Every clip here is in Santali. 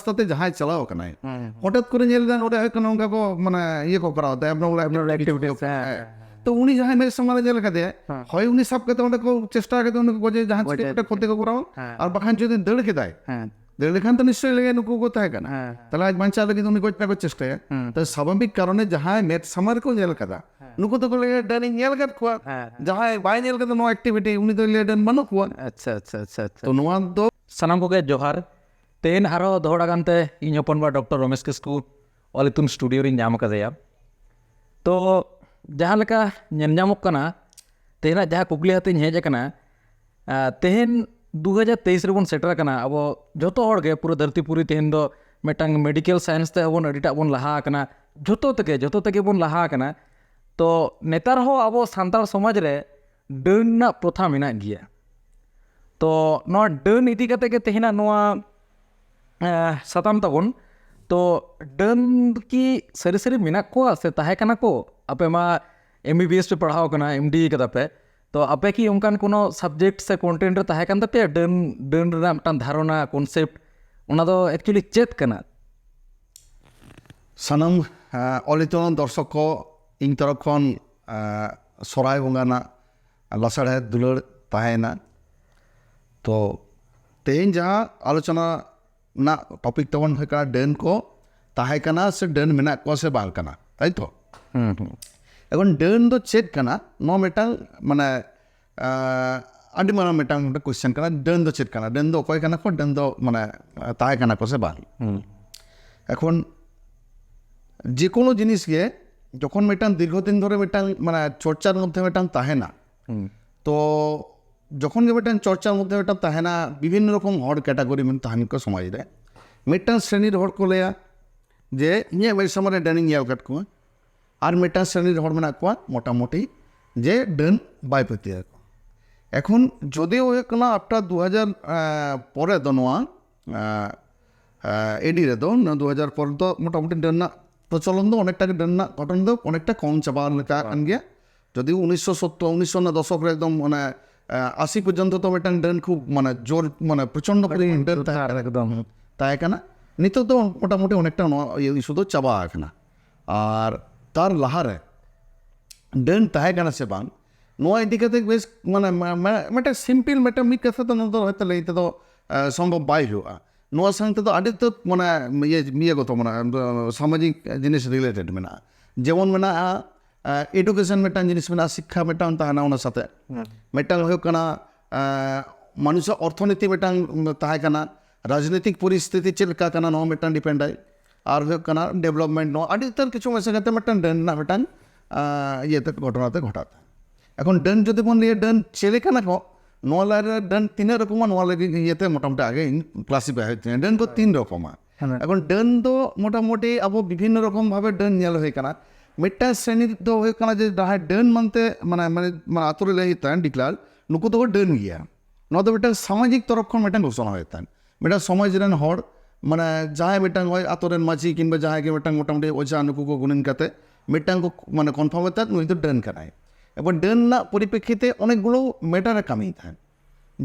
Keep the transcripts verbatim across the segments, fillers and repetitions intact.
ᱨᱟᱥᱛᱟ ᱛᱮ ᱡᱟᱦᱟᱸᱭ ᱪᱟᱞᱟᱣ ᱟᱠᱟᱱᱟᱭ, ᱦᱚᱴᱟᱛ ᱠᱚᱨᱮ ᱧᱮᱞ ᱮᱫᱟ ᱱᱚᱰᱮ ᱦᱩᱭᱩᱜ ᱠᱟᱱᱟ ᱚᱱᱠᱟ ᱠᱚ ᱢᱟᱱᱮ ᱤᱭᱟᱹ ᱠᱚ ᱠᱚᱨᱟᱣ ᱮᱫᱟ, abnormal activities ᱠᱚ᱾ ᱦᱮᱸ᱾ ᱛᱚ ᱩᱱᱤ ᱡᱟᱦᱟᱸᱭ ᱢᱮᱫ ᱥᱟᱢᱟᱝ ᱨᱮ ᱧᱮᱞ ᱠᱟᱫᱮᱭᱟ, ᱦᱳᱭ ᱩᱱᱤ ᱥᱟᱵ ᱠᱟᱛᱮ ᱚᱸᱰᱮ ᱠᱚ ᱪᱮᱥᱴᱟ ᱠᱟᱛᱮ ᱩᱱᱤ ᱠᱚ ᱜᱚᱡᱮ, ᱡᱟᱦᱟᱸ ᱪᱤᱠᱟᱹ ᱠᱟᱛᱮ ᱠᱷᱚᱛᱤ ᱠᱚ ᱠᱚᱨᱟᱣᱟ᱾ ᱟᱨ ᱵᱟᱠᱷᱟᱱ ᱡᱩᱫᱤ ᱫᱟᱹᱲ ᱠᱮᱫᱟᱭ, ᱫᱟᱹᱲ ᱞᱮᱠᱷᱟᱱ ᱛᱚ ᱱᱤᱥᱪᱚᱭ ᱞᱟᱹᱭᱟ ᱱᱩᱠᱩ ᱠᱚ ᱛᱟᱦᱮᱸ ᱠᱟᱱᱟ᱾ ᱛᱟᱦᱞᱮ ᱟᱡ ᱵᱟᱧᱪᱟᱣ ᱞᱟᱹᱜᱤᱫ ᱩᱱᱤ ᱜᱚᱡ ᱨᱮᱱᱟᱜ ᱠᱚ ᱪᱮᱥᱴᱟᱭᱟ᱾ ᱛᱚ ᱥᱟᱵᱷᱟᱵᱤᱠ ᱠᱟᱨᱚᱱᱮ ᱡᱟᱦᱟᱸᱭ ᱢᱮᱫ ᱥᱟᱢᱟᱝ ᱨᱮᱠᱚ ᱧᱮᱞ ᱠᱟᱫᱟ, ᱱᱩᱠᱩ ᱫᱚᱠᱚ ᱞᱟᱹᱭᱟ ᱰᱟᱹᱱᱤᱧ ᱧᱮᱞ ᱠᱟᱫ ᱠᱚᱣᱟ᱾ ᱡᱟᱦᱟᱸᱭ ᱵᱟᱭ ᱧᱮᱞ ᱠᱟᱫᱟ ᱱᱚᱣᱟ ᱮᱠᱴᱤᱵᱷᱤᱴᱤ, ᱩᱱᱤ ᱫᱚᱭ ᱞᱟᱹᱭᱟ ᱰᱟᱹᱱ ᱵᱟᱹᱱᱩᱜ ᱠᱚᱣᱟ᱾ ᱟᱪᱪᱷᱟ, ᱟᱪᱪᱷᱟ, ᱟᱪᱪᱷᱟ, ᱟᱪᱪᱷᱟ᱾ ᱛᱚ ᱱᱚᱣᱟ ᱫᱚ ᱥᱟᱱᱟᱢ ᱠᱚᱜᱮ ᱡᱚᱦᱟᱨ᱾ ᱛᱮᱦᱮᱧ ᱟᱨᱦᱚᱸ ᱫᱚᱦᱲᱟ ᱜᱟᱱᱛᱮ ᱤᱧ ᱦᱚᱯᱚᱱ ᱵᱟ ᱰᱚᱠᱴᱚᱨ ᱨᱚᱢᱮᱥ ᱠᱤᱥᱠᱩ ᱚᱞ ᱤᱛᱩᱱ ᱥᱴᱩᱰᱤᱭᱳ ᱨᱤᱧ ᱧᱟᱢ ᱟᱠᱟᱫᱮᱭᱟ᱾ ᱛᱚ ᱡᱟᱦᱟᱸ ᱞᱮᱠᱟ ᱧᱮᱞ ᱧᱟᱢᱚᱜ ᱠᱟᱱᱟ, ᱛᱮᱦᱮᱧᱟᱜ ᱡᱟᱦᱟᱸ ᱠᱩᱠᱞᱤ ᱟᱛᱮᱧ ᱦᱮᱡ ᱟᱠᱟᱱᱟ, ᱟᱸ, ᱛᱮᱦᱮᱧ ᱫᱩ ᱦᱟᱡᱟᱨ ᱛᱮᱭᱤᱥ ᱨᱮᱵᱚᱱ ᱥᱮᱴᱮᱨ ᱟᱠᱟᱱᱟ᱾ ᱟᱵᱚ ᱡᱚᱛᱚ ᱦᱚᱲ ᱜᱮ ᱯᱩᱨᱟᱹ ᱫᱷᱟᱹᱨᱛᱤ ᱯᱩᱨᱤ ᱛᱮᱦᱮᱧ ᱫᱚ ᱢᱤᱫᱴᱟᱝ ᱢᱮᱰᱤᱠᱮᱞ ᱥᱟᱭᱮᱱᱥ ᱛᱮ ᱦᱚᱸᱵᱚᱱ ᱟᱹᱰᱤᱴᱟᱜ ᱵᱚᱱ ᱞᱟᱦᱟ ᱟᱠᱟᱱᱟ᱾ ᱡᱚᱛᱚ ᱛᱮᱜᱮ, ᱡᱚᱛᱚ ᱛᱮᱜᱮ ᱵᱚᱱ ᱞᱟᱦᱟ ᱟᱠᱟᱱᱟ᱾ ᱛᱚ ᱱᱮᱛᱟᱨ ᱦᱚᱸ ᱟᱵᱚ ᱥᱟᱱᱛᱟᱲ ᱥᱚᱢᱟᱡᱽ ᱨᱮ ᱰᱟᱹᱱ ᱨᱮᱱᱟᱜ ᱯᱨᱚᱛᱷᱟ ᱢᱮᱱᱟᱜ ᱜᱮᱭᱟ᱾ ᱛᱚ ᱱᱚᱣᱟ ᱰᱟᱹᱱ ᱤᱫᱤ ᱠᱟᱛᱮ ᱜᱮ ᱛᱮᱦᱮᱧᱟᱜ ᱱᱚᱣᱟ, ᱮᱸ, ᱥᱟᱛᱟᱢ ᱛᱟᱵᱚᱱ᱾ ᱛᱚ ᱰᱟᱹᱱ ᱠᱤ ᱥᱟᱹᱨᱤ ᱥᱟᱹᱨᱤ ᱢᱮᱱᱟᱜ ᱠᱚᱣᱟ ᱥᱮ ᱛᱟᱦᱮᱸ ᱠᱟᱱᱟ ᱠᱚ? ᱟᱯᱮ ᱢᱟ ᱮᱢ ᱵᱤ ᱵᱤ ᱮᱥ ᱯᱮ ᱯᱟᱲᱦᱟᱣ ᱠᱟᱱᱟ, ᱮᱢ ᱰᱤ ᱠᱟᱫᱟ ᱯᱮ, ᱛᱚ ᱟᱯᱮ ᱠᱤ ᱚᱱᱠᱟᱱ ᱠᱳᱱᱳ ᱥᱟᱵᱡᱮᱠᱴ ᱥᱮ ᱠᱚᱱᱴᱮᱱᱴ ᱨᱮ ᱛᱟᱦᱮᱸ ᱠᱟᱱ ᱛᱟᱯᱮᱭᱟ ᱰᱟᱹᱱ, ᱰᱟᱹᱱ ᱨᱮᱱᱟᱜ ᱢᱤᱫᱴᱟᱝ ᱫᱷᱟᱨᱚᱱᱟ, ᱠᱚᱱᱥᱮᱯᱴ, ᱚᱱᱟ ᱫᱚ ᱮᱠᱪᱩᱭᱮᱞᱤ ᱪᱮᱫ ᱠᱟᱱᱟ? ᱥᱟᱱᱟᱢ, ᱟᱸ, ᱚᱞ ᱤᱛᱩᱱ ᱫᱚᱨᱥᱚᱠ ᱠᱚ, ᱤᱧ ᱛᱚᱨᱚᱯ ᱠᱷᱚᱱ, ᱟᱸ, ᱥᱚᱨᱦᱟᱭ ᱵᱚᱸᱜᱟ ᱨᱮᱱᱟᱜ ᱞᱟᱥᱟᱲᱦᱮᱫ ᱫᱩᱞᱟᱹᱲ ᱛᱟᱦᱮᱸᱭᱮᱱᱟ᱾ ᱛᱚ ᱛᱮᱦᱮᱧ ᱡᱟᱦᱟᱸ ᱟᱞᱳᱪᱚᱱᱟ ᱨᱮᱱᱟᱜ ᱴᱚᱯᱤᱠ ᱛᱟᱵᱚᱱ ᱦᱩᱭᱩᱜ ᱠᱟᱱᱟ ᱰᱟᱹᱱ ᱠᱚ ᱛᱟᱦᱮᱸ ᱠᱟᱱᱟ ᱥᱮ ᱰᱟᱹᱱ ᱢᱮᱱᱟᱜ ᱠᱚᱣᱟ ᱥᱮ ᱵᱟᱝ ᱠᱟᱱᱟ, ᱛᱟᱭ ᱛᱚ? ᱦᱩᱸ, ᱦᱩᱸ᱾ ᱮᱠᱷᱚᱱ ᱰᱟᱹᱱ ᱫᱚ ᱪᱮᱫ ᱠᱟᱱᱟ, ᱱᱚᱣᱟ ᱢᱤᱫᱴᱟᱝ ᱢᱟᱱᱮ, ᱟᱸ, ᱟᱹᱰᱤ ᱢᱟᱨᱟᱝ ᱢᱤᱫᱴᱟᱝ ᱠᱚᱥᱪᱮᱱ ᱠᱟᱱᱟ, ᱰᱟᱹᱱ ᱫᱚ ᱪᱮᱫ ᱠᱟᱱᱟ, ᱰᱟᱹᱱ ᱫᱚ ᱚᱠᱚᱭ ᱠᱟᱱᱟ ᱠᱚ, ᱰᱟᱹᱱ ᱫᱚ ᱢᱟᱱᱮ, ᱟᱸ, ᱛᱟᱦᱮᱸ ᱠᱟᱱᱟ ᱠᱚ ᱥᱮ ᱵᱟᱝ? ᱦᱩᱸ᱾ ᱮᱠᱷᱚᱱ ᱡᱮ ᱠᱳᱱᱳ ᱡᱤᱱᱤᱥ ᱜᱮ ᱡᱚᱠᱷᱚᱱ ᱢᱤᱫᱴᱟᱝ ᱫᱤᱨᱜᱷᱚ ᱫᱤᱱ ᱫᱷᱚᱨᱮ ᱢᱤᱫᱴᱟᱝ ᱢᱟᱱᱮ ᱪᱚᱨᱪᱟᱨ ᱢᱚᱫᱽᱫᱷᱮ ᱢᱤᱫᱴᱟᱝ ᱛᱟᱦᱮᱱᱟ, ᱦᱩᱸ᱾ ᱛᱚ ᱡᱚᱠᱷᱚᱱ ᱜᱮ ᱢᱤᱫᱴᱟᱝ ᱪᱚᱨᱪᱟᱨ ᱢᱚᱫᱽᱫᱷᱮ ᱢᱤᱫᱴᱟᱝ ᱛᱟᱦᱮᱱᱟ, ᱵᱤᱵᱷᱤᱱᱱᱚ ᱨᱚᱠᱚᱢ ᱦᱚᱲ ᱠᱮᱴᱟᱜᱚᱨᱤ ᱢᱮᱱ ᱛᱟᱦᱮᱱ ᱠᱚ ᱥᱚᱢᱟᱡᱽ ᱨᱮ, ᱢᱤᱫᱴᱟᱝ ᱥᱨᱮᱱᱤ ᱨᱮ ᱦᱚᱲ ᱠᱚ ᱞᱟᱹᱭᱟ ᱡᱮ ᱤᱧᱟᱹᱜ ᱢᱮᱫ ᱥᱟᱢᱟᱝ ᱨᱮ ᱰᱟᱹᱱᱤᱧ ᱧᱮᱞ ᱟᱠᱟᱫ ᱠᱚᱣᱟ, ᱟᱨ ᱢᱤᱫᱴᱟᱝ ᱥᱨᱮᱱᱤ ᱨᱮ ᱦᱚᱲ ᱢᱮᱱᱟᱜ ᱠᱚᱣᱟ ᱢᱚᱴᱟᱢᱩᱴᱤ ᱡᱮ ᱰᱟᱹᱱ ᱵᱟᱭ ᱯᱟᱹᱛᱭᱟᱹᱣ ᱟᱠᱚ᱾ ᱮᱠᱷᱚᱱ ᱡᱚᱫᱤᱳ ᱦᱩᱭᱩᱜ ᱠᱟᱱᱟ ᱟᱯᱴᱟᱨ ᱫᱩ ᱦᱟᱡᱟᱨ, ᱟᱸ, ᱯᱚᱨᱮ ᱫᱚ ᱱᱚᱣᱟ, ᱟᱸ, ᱟᱸ, ᱮ ᱰᱤ ᱨᱮᱫᱚ, ᱱᱚᱣᱟ ᱫᱩ ᱦᱟᱡᱟᱨ ᱯᱚᱨᱮ ᱫᱚ ᱢᱚᱴᱟᱢᱩᱴᱤ ᱰᱟᱹᱱ ᱨᱮᱱᱟᱜ ᱯᱨᱚᱪᱚᱞᱚᱱ ᱫᱚ ᱚᱱᱮᱠᱴᱟ ᱜᱮ, ᱰᱟᱹᱱ ᱨᱮᱱᱟᱜ ᱜᱷᱚᱴᱚᱱ ᱫᱚ ᱚᱱᱮᱠᱴᱟ ᱠᱚᱢ ᱪᱟᱵᱟ ᱞᱮᱠᱟ ᱠᱟᱱ ᱜᱮᱭᱟ᱾ ᱡᱚᱫᱤ ᱩᱱᱤᱥᱥᱚ ᱥᱚᱛᱛᱚᱨ, ᱩᱱᱤᱥᱥᱚ ᱨᱮᱱᱟᱜ ᱫᱚᱥᱚᱠ ᱨᱮ ᱮᱠᱫᱚᱢ ᱚᱱᱮ, ᱟᱸ, ᱟᱥᱤ ᱯᱚᱨᱡᱚᱱᱛᱚ ᱛᱚ ᱢᱤᱫᱴᱟᱝ ᱰᱟᱹᱱ ᱠᱷᱩᱵ ᱢᱟᱱᱮ ᱡᱳᱨ, ᱢᱟᱱᱮ ᱯᱨᱚᱪᱚᱱᱰᱚ ᱯᱚᱨᱤᱢᱟᱱ ᱰᱟᱹᱱ ᱛᱟᱦᱮᱸ ᱠᱟᱱᱟ᱾ ᱮᱠᱫᱚᱢ᱾ ᱛᱟᱦᱮᱸ ᱠᱟᱱᱟ᱾ ᱱᱤᱛᱚᱜ ᱫᱚ ᱢᱚᱴᱟᱢᱩᱴᱤ ᱚᱱᱮᱠᱴᱟ ᱱᱚᱣᱟ ᱤᱭᱟᱹ ᱤᱥᱩ ᱫᱚ ᱪᱟᱵᱟ ᱟᱠᱟᱱᱟ᱾ ᱟᱨ ᱛᱟᱨ ᱞᱟᱦᱟᱨᱮ ᱰᱟᱹᱱ ᱛᱟᱦᱮᱸ ᱠᱟᱱᱟ ᱥᱮ ᱵᱟᱝ, ᱱᱚᱣᱟ ᱤᱫᱤ ᱠᱟᱛᱮ ᱵᱮᱥ ᱢᱟᱱᱮ ᱢᱟ- ᱢᱟ- ᱢᱤᱫᱴᱮᱱ ᱥᱤᱢᱯᱤᱞ ᱢᱤᱫᱴᱮᱱ ᱢᱤᱫ ᱠᱟᱛᱷᱟ ᱛᱮ ᱱᱚᱣᱟ ᱫᱚ ᱦᱚᱭᱛᱳ ᱞᱟᱹᱭ ᱛᱮᱫᱚ ᱥᱚᱢᱵᱷᱚᱵ ᱵᱟᱭ ᱦᱩᱭᱩᱜᱼᱟ᱾ ᱱᱚᱣᱟ ᱥᱟᱶ ᱛᱮᱫᱚ ᱟᱹᱰᱤ ᱩᱛᱟᱹᱨ ᱢᱟᱱᱮ ᱤᱭᱟᱹ ᱤᱭᱟᱹ ᱜᱚᱛᱚ ᱢᱟᱱᱮ ᱥᱟᱢᱟᱡᱤᱠ ᱡᱤᱱᱤᱥ ᱨᱤᱞᱮᱴᱮᱰ ᱢᱮᱱᱟᱜᱼᱟ᱾ ᱡᱮᱢᱚᱱ ᱢᱮᱱᱟᱜᱼᱟ ᱮᱰᱩᱠᱮᱥᱚᱱ ᱢᱤᱫᱴᱟᱝ ᱡᱤᱱᱤᱥ ᱢᱮᱱᱟᱜᱼᱟ, ᱥᱤᱠᱠᱷᱟ ᱢᱤᱫᱴᱟᱝ ᱛᱟᱦᱮᱱᱟ ᱚᱱᱟ ᱥᱟᱛᱮ᱾ ᱢᱤᱫᱴᱟᱝ ᱦᱩᱭᱩᱜ ᱠᱟᱱᱟ ᱢᱟᱱᱩᱥᱟᱜ ᱚᱨᱛᱷᱚᱱᱤᱛᱤ ᱢᱤᱫᱴᱟᱝ ᱛᱟᱦᱮᱸ ᱠᱟᱱᱟ, ᱨᱟᱡᱽᱱᱤᱛᱤᱠ ᱯᱚᱨᱤᱥᱛᱷᱤᱛᱤ ᱪᱮᱫ ᱞᱮᱠᱟ ᱠᱟᱱᱟ ᱱᱚᱣᱟ ᱢᱤᱫᱴᱟᱝ ᱰᱤᱯᱮᱱᱰ ᱟᱭ᱾ ᱟᱨ ᱦᱩᱭᱩᱜ ᱠᱟᱱᱟ ᱰᱮᱵᱷᱞᱚᱯᱢᱮᱱᱴ, ᱱᱚᱣᱟ ᱟᱹᱰᱤ ᱩᱛᱟᱹᱨ ᱠᱤᱪᱷᱩ ᱢᱮᱥᱟ ᱠᱟᱛᱮ ᱢᱤᱫᱴᱟᱝ ᱰᱟᱹᱱ ᱨᱮᱱᱟᱜ ᱢᱤᱫᱴᱟᱝ ᱤᱭᱟᱹᱛᱮ ᱜᱷᱚᱴᱚᱱᱟ ᱛᱮ ᱜᱷᱚᱴᱟᱜ ᱛᱟᱦᱮᱸᱫ᱾ ᱮᱠᱷᱚᱱ ᱰᱟᱹᱱ ᱡᱩᱫᱤ ᱵᱚᱱ ᱞᱟᱹᱭᱟ ᱰᱟᱹᱱ ᱪᱮᱞᱮ ᱠᱟᱱᱟ ᱠᱚ, ᱱᱚᱣᱟ ᱞᱟᱭᱤᱱ ᱨᱮ ᱰᱟᱹᱱ ᱛᱤᱱᱟᱹᱜ ᱨᱚᱠᱚᱢᱟ ᱱᱚᱣᱟ ᱞᱟᱹᱜᱤᱫ ᱤᱭᱟᱹᱛᱮ ᱢᱚᱴᱟᱢᱩᱴᱤ ᱟᱜᱮ ᱤᱧ ᱠᱞᱟᱥᱤᱯᱟᱭ ᱦᱩᱭᱩᱜ ᱛᱤᱧᱟᱹ᱾ ᱰᱟᱹᱱ ᱫᱚ ᱛᱤᱱ ᱨᱚᱠᱚᱢᱟ᱾ ᱮᱠᱷᱚᱱ ᱰᱟᱹᱱ ᱫᱚ ᱢᱚᱴᱟᱢᱩᱴᱤ ᱟᱵᱚ ᱵᱤᱵᱷᱤᱱᱱᱚ ᱨᱚᱠᱚᱢ ᱵᱷᱟᱵᱮ ᱰᱟᱹᱱ ᱧᱮᱞ ᱦᱩᱭ ᱠᱟᱱᱟ᱾ ᱢᱤᱫᱴᱟᱝ ᱥᱨᱮᱱᱤ ᱫᱚ ᱦᱩᱭᱩᱜ ᱠᱟᱱᱟ ᱡᱮ ᱡᱟᱦᱟᱸᱭ ᱰᱟᱹᱱ ᱢᱟᱱᱛᱮ ᱢᱟᱱᱮ ᱢᱟᱱᱮ ᱢᱟᱱᱮ ᱟᱛᱳ ᱨᱮ ᱞᱟᱹᱭ ᱦᱩᱭᱩᱜ ᱛᱟᱦᱮᱸᱫ ᱰᱤᱠᱞᱟᱨ, ᱱᱩᱠᱩ ᱫᱚᱠᱚ ᱰᱟᱹᱱ ᱜᱮᱭᱟ᱾ ᱱᱚᱣᱟ ᱫᱚ ᱢᱤᱫᱴᱟᱝ ᱥᱟᱢᱟᱡᱤᱠ ᱛᱚᱨᱚᱯ ᱠᱷᱚᱱ ᱢᱤᱫᱴᱟᱝ ᱜᱷᱳᱥᱚᱱᱟ ᱦᱩᱭᱩᱜ ᱛᱟᱦᱮᱸᱫ᱾ ᱢᱤᱫᱴᱟᱝ ᱥᱚᱢᱟᱡᱽ ᱨᱮᱱ ᱦᱚᱲ ᱢᱟᱱᱮ ᱡᱟᱦᱟᱸᱭ ᱢᱤᱫᱴᱟᱝ ᱦᱚᱭ ᱟᱛᱳ ᱨᱮᱱ ᱢᱟᱹᱡᱷᱤ ᱠᱤᱝᱵᱟ ᱡᱟᱦᱟᱸᱭ ᱜᱮ ᱢᱤᱫᱴᱟᱝ ᱢᱚᱴᱟᱢᱩᱴᱤ ᱚᱡᱷᱟ ᱱᱩᱠᱩ ᱠᱚ ᱜᱩᱱᱟᱹᱱ ᱠᱟᱛᱮ ᱢᱤᱫᱴᱟᱝ ᱠᱚ ᱢᱟᱱᱮ ᱠᱚᱱᱯᱷᱟᱨᱢ ᱮᱫ ᱛᱟᱦᱮᱸᱫ ᱱᱩᱭ ᱫᱚ ᱰᱟᱹᱱ ᱠᱟᱱᱟᱭ᱾ ᱮᱵᱚᱝ ᱰᱟᱹᱱ ᱨᱮᱱᱟᱜ ᱯᱚᱨᱤᱯᱨᱮᱠᱠᱷᱤᱛᱮ ᱚᱱᱮᱠᱜᱩᱞᱳ ᱢᱮᱴᱟᱨ ᱮ ᱠᱟᱹᱢᱤᱭᱮᱫ ᱛᱟᱦᱮᱸᱫ᱾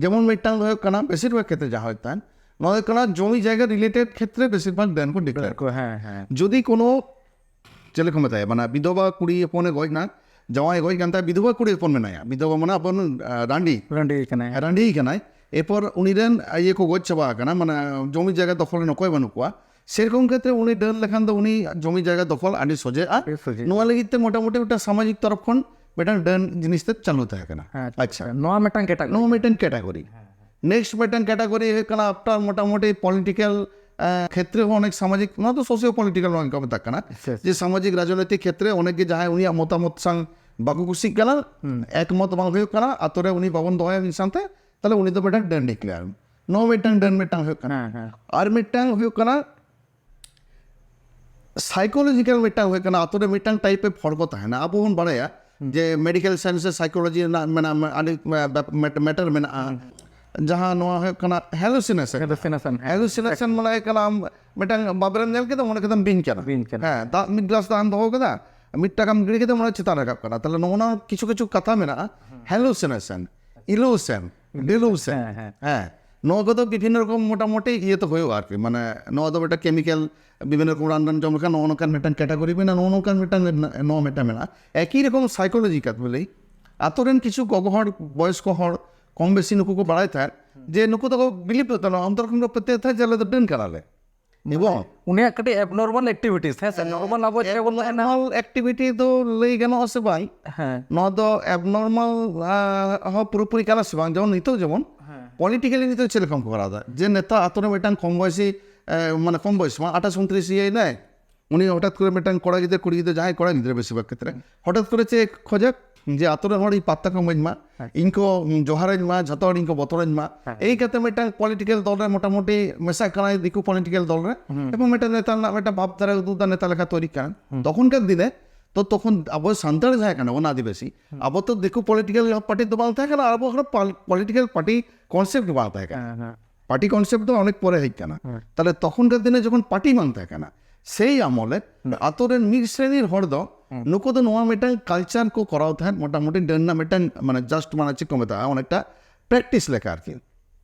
ᱡᱮᱢᱚᱱ ᱢᱤᱫᱴᱟᱝ ᱫᱚ ᱦᱩᱭᱩᱜ ᱠᱟᱱᱟ ᱵᱮᱥᱤᱨ ᱵᱷᱟᱜᱽ ᱠᱷᱮᱛᱨᱮ ᱡᱟᱦᱟᱸ ᱦᱩᱭᱩᱜ ᱛᱟᱦᱮᱸᱫ ᱱᱚᱣᱟ ᱦᱩᱭᱩᱜ ᱠᱟᱱᱟ ᱡᱚᱢᱤ ᱡᱟᱭᱜᱟ ᱨᱤᱞᱮᱴᱮᱰ ᱠᱷᱮᱛᱨᱮ ᱵᱮᱥᱤᱨ ᱵᱷᱟᱜᱽ ᱰᱟᱹᱱ ᱠᱚ ᱰᱤᱠᱞᱮᱭᱟᱨ᱾ ᱠᱚ ᱦᱮᱸ ᱦᱮᱸ ᱡᱩᱫᱤ ᱠᱳᱱᱳ ᱪᱮᱫ ᱞᱮᱠᱟ ᱢᱮᱛᱟᱭᱟ ᱢᱟᱱᱮ ᱵᱤᱫᱷᱚᱵᱟ ᱠᱩᱲᱤ ᱦᱚᱯᱚᱱᱮ ᱜᱚᱡ ᱮᱱᱟ, ᱡᱟᱶᱟᱭ ᱜᱚᱡ ᱠᱟᱱ ᱛᱟᱭᱟ, ᱵᱤᱫᱷᱚᱵᱟ ᱠᱩᱲᱤ ᱦᱚᱯᱚᱱ ᱢᱮᱱᱟᱭᱟ, ᱵᱤᱫᱷᱚᱵᱟ ᱢᱟᱱᱮ ᱟᱵᱚ ᱨᱮᱱ, ᱟᱸ, ᱨᱟᱺᱰᱤ ᱨᱟᱺᱰᱤ ᱠᱟᱱᱟᱭ᱾ ᱨᱟᱺᱰᱤ ᱠᱟᱱᱟᱭ᱾ ᱮᱨᱯᱚᱨ ᱩᱱᱤ ᱨᱮᱱ ᱤᱭᱟᱹ ᱠᱚ ᱜᱚᱡ ᱪᱟᱵᱟ ᱟᱠᱟᱱᱟ, ᱢᱟᱱᱮ ᱡᱚᱢᱤ ᱡᱟᱭᱜᱟ ᱫᱚᱠᱷᱚᱞ ᱨᱮᱱ ᱚᱠᱚᱭ ᱵᱟᱹᱱᱩᱜ ᱠᱚᱣᱟ᱾ ᱥᱮᱨᱚᱠᱚᱢ ᱠᱷᱮᱛᱨᱮ ᱩᱱᱤ ᱰᱟᱹᱱ ᱞᱮᱠᱷᱟᱱ ᱫᱚ ᱩᱱᱤ ᱡᱚᱢᱤ ᱡᱟᱭᱜᱟ ᱫᱚᱠᱷᱚᱞ ᱟᱹᱰᱤ ᱥᱚᱡᱷᱮᱜᱼᱟ᱾ ᱟᱹᱰᱤ ᱥᱚᱡᱷᱮ᱾ ᱱᱚᱣᱟ ᱞᱟᱹᱜᱤᱫ ᱛᱮ ᱢᱚᱴᱟᱢᱩᱴᱤ ᱢᱤᱫᱴᱟᱝ ᱥᱟᱢᱟᱡᱤᱠ ᱛᱚᱨᱚᱯ ᱠᱷᱚᱱ ᱢᱤᱫᱴᱟᱝ ᱰᱟᱹᱱ ᱡᱤᱱᱤᱥ ᱛᱮ ᱪᱟᱹᱞᱩ ᱛᱟᱦᱮᱸ ᱠᱟᱱᱟ᱾ ᱟᱪᱪᱷᱟ, ᱟᱪᱪᱷᱟ, ᱱᱚᱣᱟ ᱢᱤᱫᱴᱟᱝ ᱠᱮᱴᱟᱜᱚᱨᱤ᱾ ᱱᱚᱣᱟ ᱢᱤᱫᱴᱟᱝ ᱠᱮᱴᱟᱜᱚᱨᱤ᱾ ᱱᱮᱠᱥᱴ ᱢᱤᱫᱴᱟᱝ ᱠᱮᱴᱟᱜᱚᱨᱤ ᱦᱩᱭᱩᱜ ᱠᱟᱱᱟ ᱟᱯᱴᱟᱨ ᱢᱚᱴᱟᱢᱩᱴᱤ ᱯᱚᱞᱤᱴᱤᱠᱟᱞ ᱠᱷᱮᱛᱨᱮ ᱦᱚᱸ ᱚᱱᱮᱠ ᱥᱟᱢᱟᱡᱤᱠ, ᱱᱚᱣᱟ ᱫᱚ ᱥᱳᱥᱤᱭᱳ ᱯᱚᱞᱤᱴᱤᱠᱟᱞ ᱱᱚᱣᱟ ᱠᱚ ᱢᱮᱛᱟᱜ ᱠᱟᱱᱟ᱾ ᱟᱪᱪᱷᱟ, ᱟᱪᱪᱷᱟ᱾ ᱡᱮ ᱥᱟᱢᱟᱡᱤᱠ ᱨᱟᱡᱽᱱᱳᱭᱛᱤᱠ ᱠᱷᱮᱛᱨᱮ ᱚᱱᱮᱠ ᱜᱮ ᱡᱟᱦᱟᱸᱭ ᱩᱱᱤᱭᱟᱜ ᱢᱚᱛᱟᱢᱚᱛ ᱥᱟᱝ ᱵᱟᱠᱚ ᱠᱩᱥᱤᱜ ᱠᱟᱱᱟ, ᱮᱠᱢᱚᱛ ᱵᱟᱝ ᱦᱩᱭᱩᱜ ᱠᱟᱱᱟ, ᱟᱛᱳ ᱨᱮ ᱩᱱᱤ ᱵᱟᱵᱚᱱ ᱫᱚᱦᱚᱭᱟ ᱢᱤᱫ ᱥᱟᱶᱛᱮ, ᱛᱟᱦᱞᱮ ᱩᱱᱤ ᱫᱚ ᱢᱤᱫᱴᱟᱝ ᱰᱟᱹᱱ ᱰᱤᱠᱞᱮᱭᱟᱨ᱾ ᱱᱚᱣᱟ ᱢᱤᱫᱴᱟᱝ ᱰᱟᱹᱱ ᱢᱤᱫᱴᱟᱝ ᱦᱩᱭᱩᱜ ᱠᱟᱱᱟ᱾ ᱦᱮᱸ, ᱦᱮᱸ᱾ ᱟᱨ ᱢᱤᱫᱴᱟᱝ ᱦᱩᱭᱩᱜ ᱠᱟᱱᱟ ᱥᱟᱭᱠᱳᱞᱚᱡᱤᱠᱟᱞ, ᱢᱤᱫᱴᱟᱝ ᱦᱩᱭᱩᱜ ᱠᱟᱱᱟ ᱟᱛᱳ ᱨᱮ ᱢᱤᱫᱴᱟᱝ ᱴᱟᱭᱤᱯ ᱮ ᱦᱚᱲ ᱠᱚ ᱛᱟᱦᱮᱱᱟ᱾ ᱟᱵᱚ ᱵᱚᱱ ᱵᱟᱲᱟᱭᱟ ᱡᱮ ᱢᱮᱰᱤᱠᱮᱞ ᱥᱟᱭᱮᱱᱥ ᱨᱮ ᱥᱟᱭᱠᱳᱞᱚᱡᱤ ᱨᱮᱱᱟᱜ ᱢᱮᱱᱟᱜᱼᱟ, ᱟᱹᱰᱤ ᱢᱮᱴᱟᱨ ᱢᱮᱱᱟᱜᱼᱟ᱾ ᱡᱟᱦᱟᱸ ᱱᱚᱣᱟ ᱦᱩᱭᱩᱜ ᱠᱟᱱᱟ ᱦᱮᱞᱩᱥᱤᱱᱮᱥᱚᱱ᱾ Hallucination, ᱦᱮᱸ᱾ ᱦᱮᱞᱩᱥᱤᱱᱮᱥᱚᱱ ᱢᱟᱱᱮ ᱦᱩᱭᱩᱜ ᱠᱟᱱᱟ ᱟᱢ ᱢᱤᱫᱴᱟᱝ ᱵᱟᱵᱮᱨᱮᱢ ᱧᱮᱞ ᱠᱮᱫᱟ, ᱢᱚᱱᱮ ᱠᱮᱫᱟᱢ ᱵᱤᱧ ᱠᱟᱱᱟ᱾ ᱵᱤᱧ ᱠᱟᱱᱟ᱾ ᱦᱮᱸ, ᱫᱟᱜ ᱢᱤᱫ ᱜᱞᱟᱥ ᱫᱟᱜ ᱮᱢ ᱫᱚᱦᱚ ᱠᱮᱫᱟ, ᱢᱤᱫ ᱴᱟᱠᱟᱢ ᱜᱤᱲᱤ ᱠᱮᱫᱟ, ᱢᱚᱱᱮ ᱪᱮᱛᱟᱱ ᱨᱟᱠᱟᱵ ᱠᱟᱱᱟ᱾ ᱛᱟᱦᱞᱮ ᱱᱚᱜᱼᱚ ᱱᱚᱣᱟ ᱠᱤᱪᱷᱩ ᱠᱤᱪᱷᱩ ᱠᱟᱛᱷᱟ ᱢᱮᱱᱟᱜᱼᱟ, ᱦᱮᱞᱩᱥᱤᱱᱮᱥᱚᱱ, ᱤᱞᱩᱥᱮᱱ, ᱰᱤᱞᱩᱥᱮᱱ᱾ ᱦᱮᱸ, ᱦᱮᱸ᱾ ᱦᱮᱸ, ᱱᱚᱣᱟ ᱠᱚᱫᱚ ᱵᱤᱵᱷᱤᱱᱱᱚ ᱨᱚᱠᱚᱢ ᱢᱚᱴᱟᱢᱩᱴᱤ ᱤᱭᱟᱹ ᱛᱮ ᱦᱩᱭᱩᱜᱼᱟ ᱟᱨᱠᱤ, ᱢᱟᱱᱮ ᱱᱚᱣᱟ ᱫᱚ ᱢᱤᱫᱴᱟᱝ ᱠᱮᱢᱤᱠᱮᱞ, ᱵᱤᱵᱷᱤᱱᱱᱚ ᱨᱚᱠᱚᱢ ᱨᱟᱱ ᱨᱟᱱ ᱡᱚᱢ ᱞᱮᱠᱷᱟᱱ ᱱᱚᱜᱼᱚ ᱱᱚᱝᱠᱟᱱ ᱢᱤᱫᱴᱟᱝ ᱠᱮᱴᱟᱜᱚᱨᱤ ᱢᱮᱱᱟᱜᱼᱟ, ᱱᱚᱜᱼᱚ ᱱᱚᱝᱠᱟᱱ ᱢᱤᱫᱴᱟᱝ ᱱᱚᱣᱟ ᱢᱤᱫᱴᱟᱝ ᱢᱮᱱᱟᱜᱼᱟ᱾ ᱮᱠᱤ ᱨᱚᱠᱚᱢ ᱥᱟᱭᱠᱳᱞᱚᱡᱤ ᱠᱟᱛᱮ ᱞᱟᱹᱭ, ᱟᱛᱳ ᱨᱮᱱ ᱠᱤᱪᱷᱩ ᱜᱚᱜᱚ ᱦᱚᱲ, ᱵᱚᱭᱚᱥᱠᱚ ᱦᱚᱲ, ᱠᱚᱢ ᱵᱮᱥᱤ ᱱᱩᱠᱩ ᱠᱚ ᱵᱟᱲᱟᱭ ᱛᱟᱦᱮᱸᱫ ᱡᱮ ᱱᱩᱠᱩ ᱫᱚᱠᱚ ᱵᱤᱞᱤᱯ ᱛᱟᱦᱮᱸ, ᱚᱱᱛᱚᱨ ᱠᱷᱚᱱ ᱠᱚ ᱯᱟᱹᱛᱭᱟᱹᱣ ᱛᱟᱦᱮᱸᱫ ᱡᱮ ᱟᱞᱮ ᱫᱚ ᱰᱟᱹᱱ ᱠᱟᱱᱟᱞᱮ᱾ ᱮᱵᱚᱝ ᱩᱱᱤᱭᱟᱜ ᱠᱟᱹᱴᱤᱡ ᱮᱵᱱᱚᱨᱢᱟᱞ ᱮᱠᱴᱤᱵᱷᱤᱴᱤᱥ, ᱦᱮᱸ ᱥᱮ, ᱱᱚᱨᱢᱟᱞ ᱟᱵᱚ ᱪᱮᱫ ᱵᱚᱱ ᱛᱟᱦᱮᱱᱟ᱾ ᱮᱵᱱᱚᱨᱢᱟᱞ ᱮᱠᱴᱤᱵᱷᱤᱴᱤ ᱫᱚ ᱞᱟᱹᱭ ᱜᱟᱱᱚᱜᱼᱟ ᱥᱮ ᱵᱟᱝ? ᱦᱮᱸ ᱱᱚᱣᱟ ᱫᱚ ᱮᱵᱱᱚᱨᱢᱟᱞ ᱦᱚᱸ ᱯᱩᱨᱟᱹᱯᱩᱨᱤ ᱠᱟᱱᱟ ᱥᱮ ᱵᱟᱝ? ᱡᱮᱢᱚᱱ ᱱᱤᱛᱚᱜ ᱡᱮᱢᱚᱱ ᱦᱮᱸ ᱯᱚᱞᱤᱴᱤᱠᱟᱞᱤ ᱱᱤᱛᱚᱜ ᱪᱮᱫ ᱞᱮᱠᱟᱢ ᱠᱚᱨᱟᱣ ᱮᱫᱟ, ᱡᱮ ᱱᱮᱛᱟᱨ ᱟᱛᱳ ᱨᱮ ᱢᱤᱫᱴᱟᱝ ᱠᱚᱢ ᱵᱚᱭᱥᱤ, ᱮ, ᱢᱟᱱᱮ ᱠᱚᱢ ᱵᱚᱭᱥᱤ ᱢᱟ ᱟᱴᱷᱟᱥ ᱩᱱᱛᱨᱤᱥ ᱤᱭᱟᱹᱭ ᱱᱟᱭ, ᱩᱱᱤ ᱦᱚᱴᱟᱛ ᱠᱚᱨᱮ ᱢᱤᱫᱴᱟᱝ ᱠᱚᱲᱟ ᱜᱤᱫᱽᱨᱟᱹ, ᱠᱩᱲᱤ ᱜᱤᱫᱽᱨᱟᱹ, ᱡᱟᱦᱟᱸᱭ ᱠᱚᱲᱟ ᱜᱤᱫᱽᱨᱟᱹ ᱵᱮᱥᱤᱨ ᱵᱷᱟᱜᱽ ᱠᱷᱮᱛᱨᱮ, ᱦᱚᱴᱟᱛ ᱠᱚᱨᱮ ᱪᱮᱫ ᱠᱷᱚᱡᱟ ᱡᱮ ᱟᱛᱳ ᱨᱮᱱ ᱦᱚᱲ ᱤᱧ ᱯᱟᱛᱛᱟ ᱠᱚ ᱤᱢᱟᱹᱧ ᱢᱟ, ᱟᱪᱪᱷᱟ᱾ ᱤᱧ ᱠᱚ ᱡᱚᱦᱟᱨᱟᱹᱧ ᱢᱟ, ᱡᱷᱚᱛᱚ ᱦᱚᱲ ᱤᱧ ᱠᱚ ᱵᱚᱛᱚᱨᱟᱹᱧ ᱢᱟ᱾ ᱦᱮᱸ᱾ ᱮᱭ ᱠᱟᱛᱮ ᱢᱤᱫᱴᱟᱝ ᱯᱚᱞᱤᱴᱤᱠᱟᱞ ᱫᱚᱞ ᱨᱮ ᱢᱚᱴᱟᱢᱩᱴᱤ ᱢᱮᱥᱟᱜ ᱠᱟᱱᱟᱭ ᱫᱤᱠᱩ ᱯᱚᱞᱤᱴᱤᱠᱟᱞ ᱫᱚᱞ ᱨᱮ, ᱦᱩᱸ᱾ ᱮᱵᱚᱝ ᱢᱤᱫᱴᱟᱝ ᱱᱮᱛᱟ ᱨᱮᱱᱟᱜ ᱢᱤᱫᱴᱟᱝ ᱵᱷᱟᱵᱽᱫᱷᱟᱨᱟ ᱩᱫᱩᱜ ᱮᱫᱟ, ᱱᱮᱛᱟ ᱞᱮᱠᱟ ᱛᱚᱭᱨᱤᱜ ᱠᱟᱱᱟ᱾ ᱦᱩᱸ᱾ ᱛᱚᱠᱷᱚᱱᱠᱟᱨ ᱫᱤᱱᱮ ᱛᱚ ᱛᱚᱠᱷᱚᱱ ᱟᱵᱚ ᱥᱟᱱᱛᱟᱲ ᱡᱟᱦᱟᱸᱭ ᱠᱟᱱᱟ ᱵᱚᱱ ᱟᱹᱫᱤᱵᱟᱹᱥᱤ, ᱟᱵᱚ ᱛᱚ ᱫᱤᱠᱩ ᱯᱚᱞᱤᱴᱤᱠᱟᱞ ᱯᱟᱨᱴᱤ ᱫᱚ ᱵᱟᱝ ᱛᱟᱦᱮᱸ ᱠᱟᱱᱟ, ᱟᱵᱚ ᱯᱚᱞᱤᱴᱤᱠᱟᱞ ᱯᱟᱨᱴᱤ ᱠᱚᱱᱥᱮᱯᱴ ᱵᱟᱝ ᱛᱟᱦᱮᱸ ᱠᱟᱱᱟ᱾ ᱦᱮᱸ ᱦᱮᱸ ᱯᱟᱨᱴᱤ ᱠᱚᱱᱥᱮᱯᱴ ᱫᱚ ᱚᱱᱮᱠ ᱯᱚᱨᱮ ᱦᱮᱡ ᱠᱟᱱᱟ᱾ ᱦᱮᱸ᱾ ᱛᱟᱦᱞᱮ ᱛᱚᱠᱷᱚᱱᱠᱟᱨ ᱫᱤᱱᱮ ᱡᱚᱠᱷᱚᱱ ᱯᱟᱨᱴᱤ ᱵᱟᱝ ᱛᱟᱦᱮᱸ ᱠᱟᱱᱟ, ᱥᱮᱭ ᱟᱢᱚᱞᱮ ᱦᱩᱸ᱾ ᱟᱛᱳ ᱨᱮᱱ ᱢᱤᱫ ᱥᱨᱮᱱᱤᱨ ᱦᱚᱲ ᱫᱚ ᱦᱩᱸ᱾ ᱱᱩᱠᱩ ᱫᱚ ᱱᱚᱣᱟ ᱢᱤᱫᱴᱟᱝ ᱠᱟᱞᱪᱟᱨ ᱠᱚ ᱠᱚᱨᱟᱣ ᱛᱟᱦᱮᱸᱫ, ᱢᱚᱴᱟᱢᱩᱴᱤ ᱰᱟᱹᱱ ᱨᱮᱱᱟᱜ ᱢᱤᱫᱴᱟᱝ, ᱢᱟᱱᱮ, ᱡᱟᱥᱴ, ᱢᱟᱱᱮ, ᱪᱮᱫ ᱠᱚ ᱢᱮᱛᱟᱜᱼᱟ, ᱚᱱᱮᱠᱴᱟ ᱯᱨᱮᱠᱴᱤᱥ ᱞᱮᱠᱟ ᱟᱨᱠᱤ᱾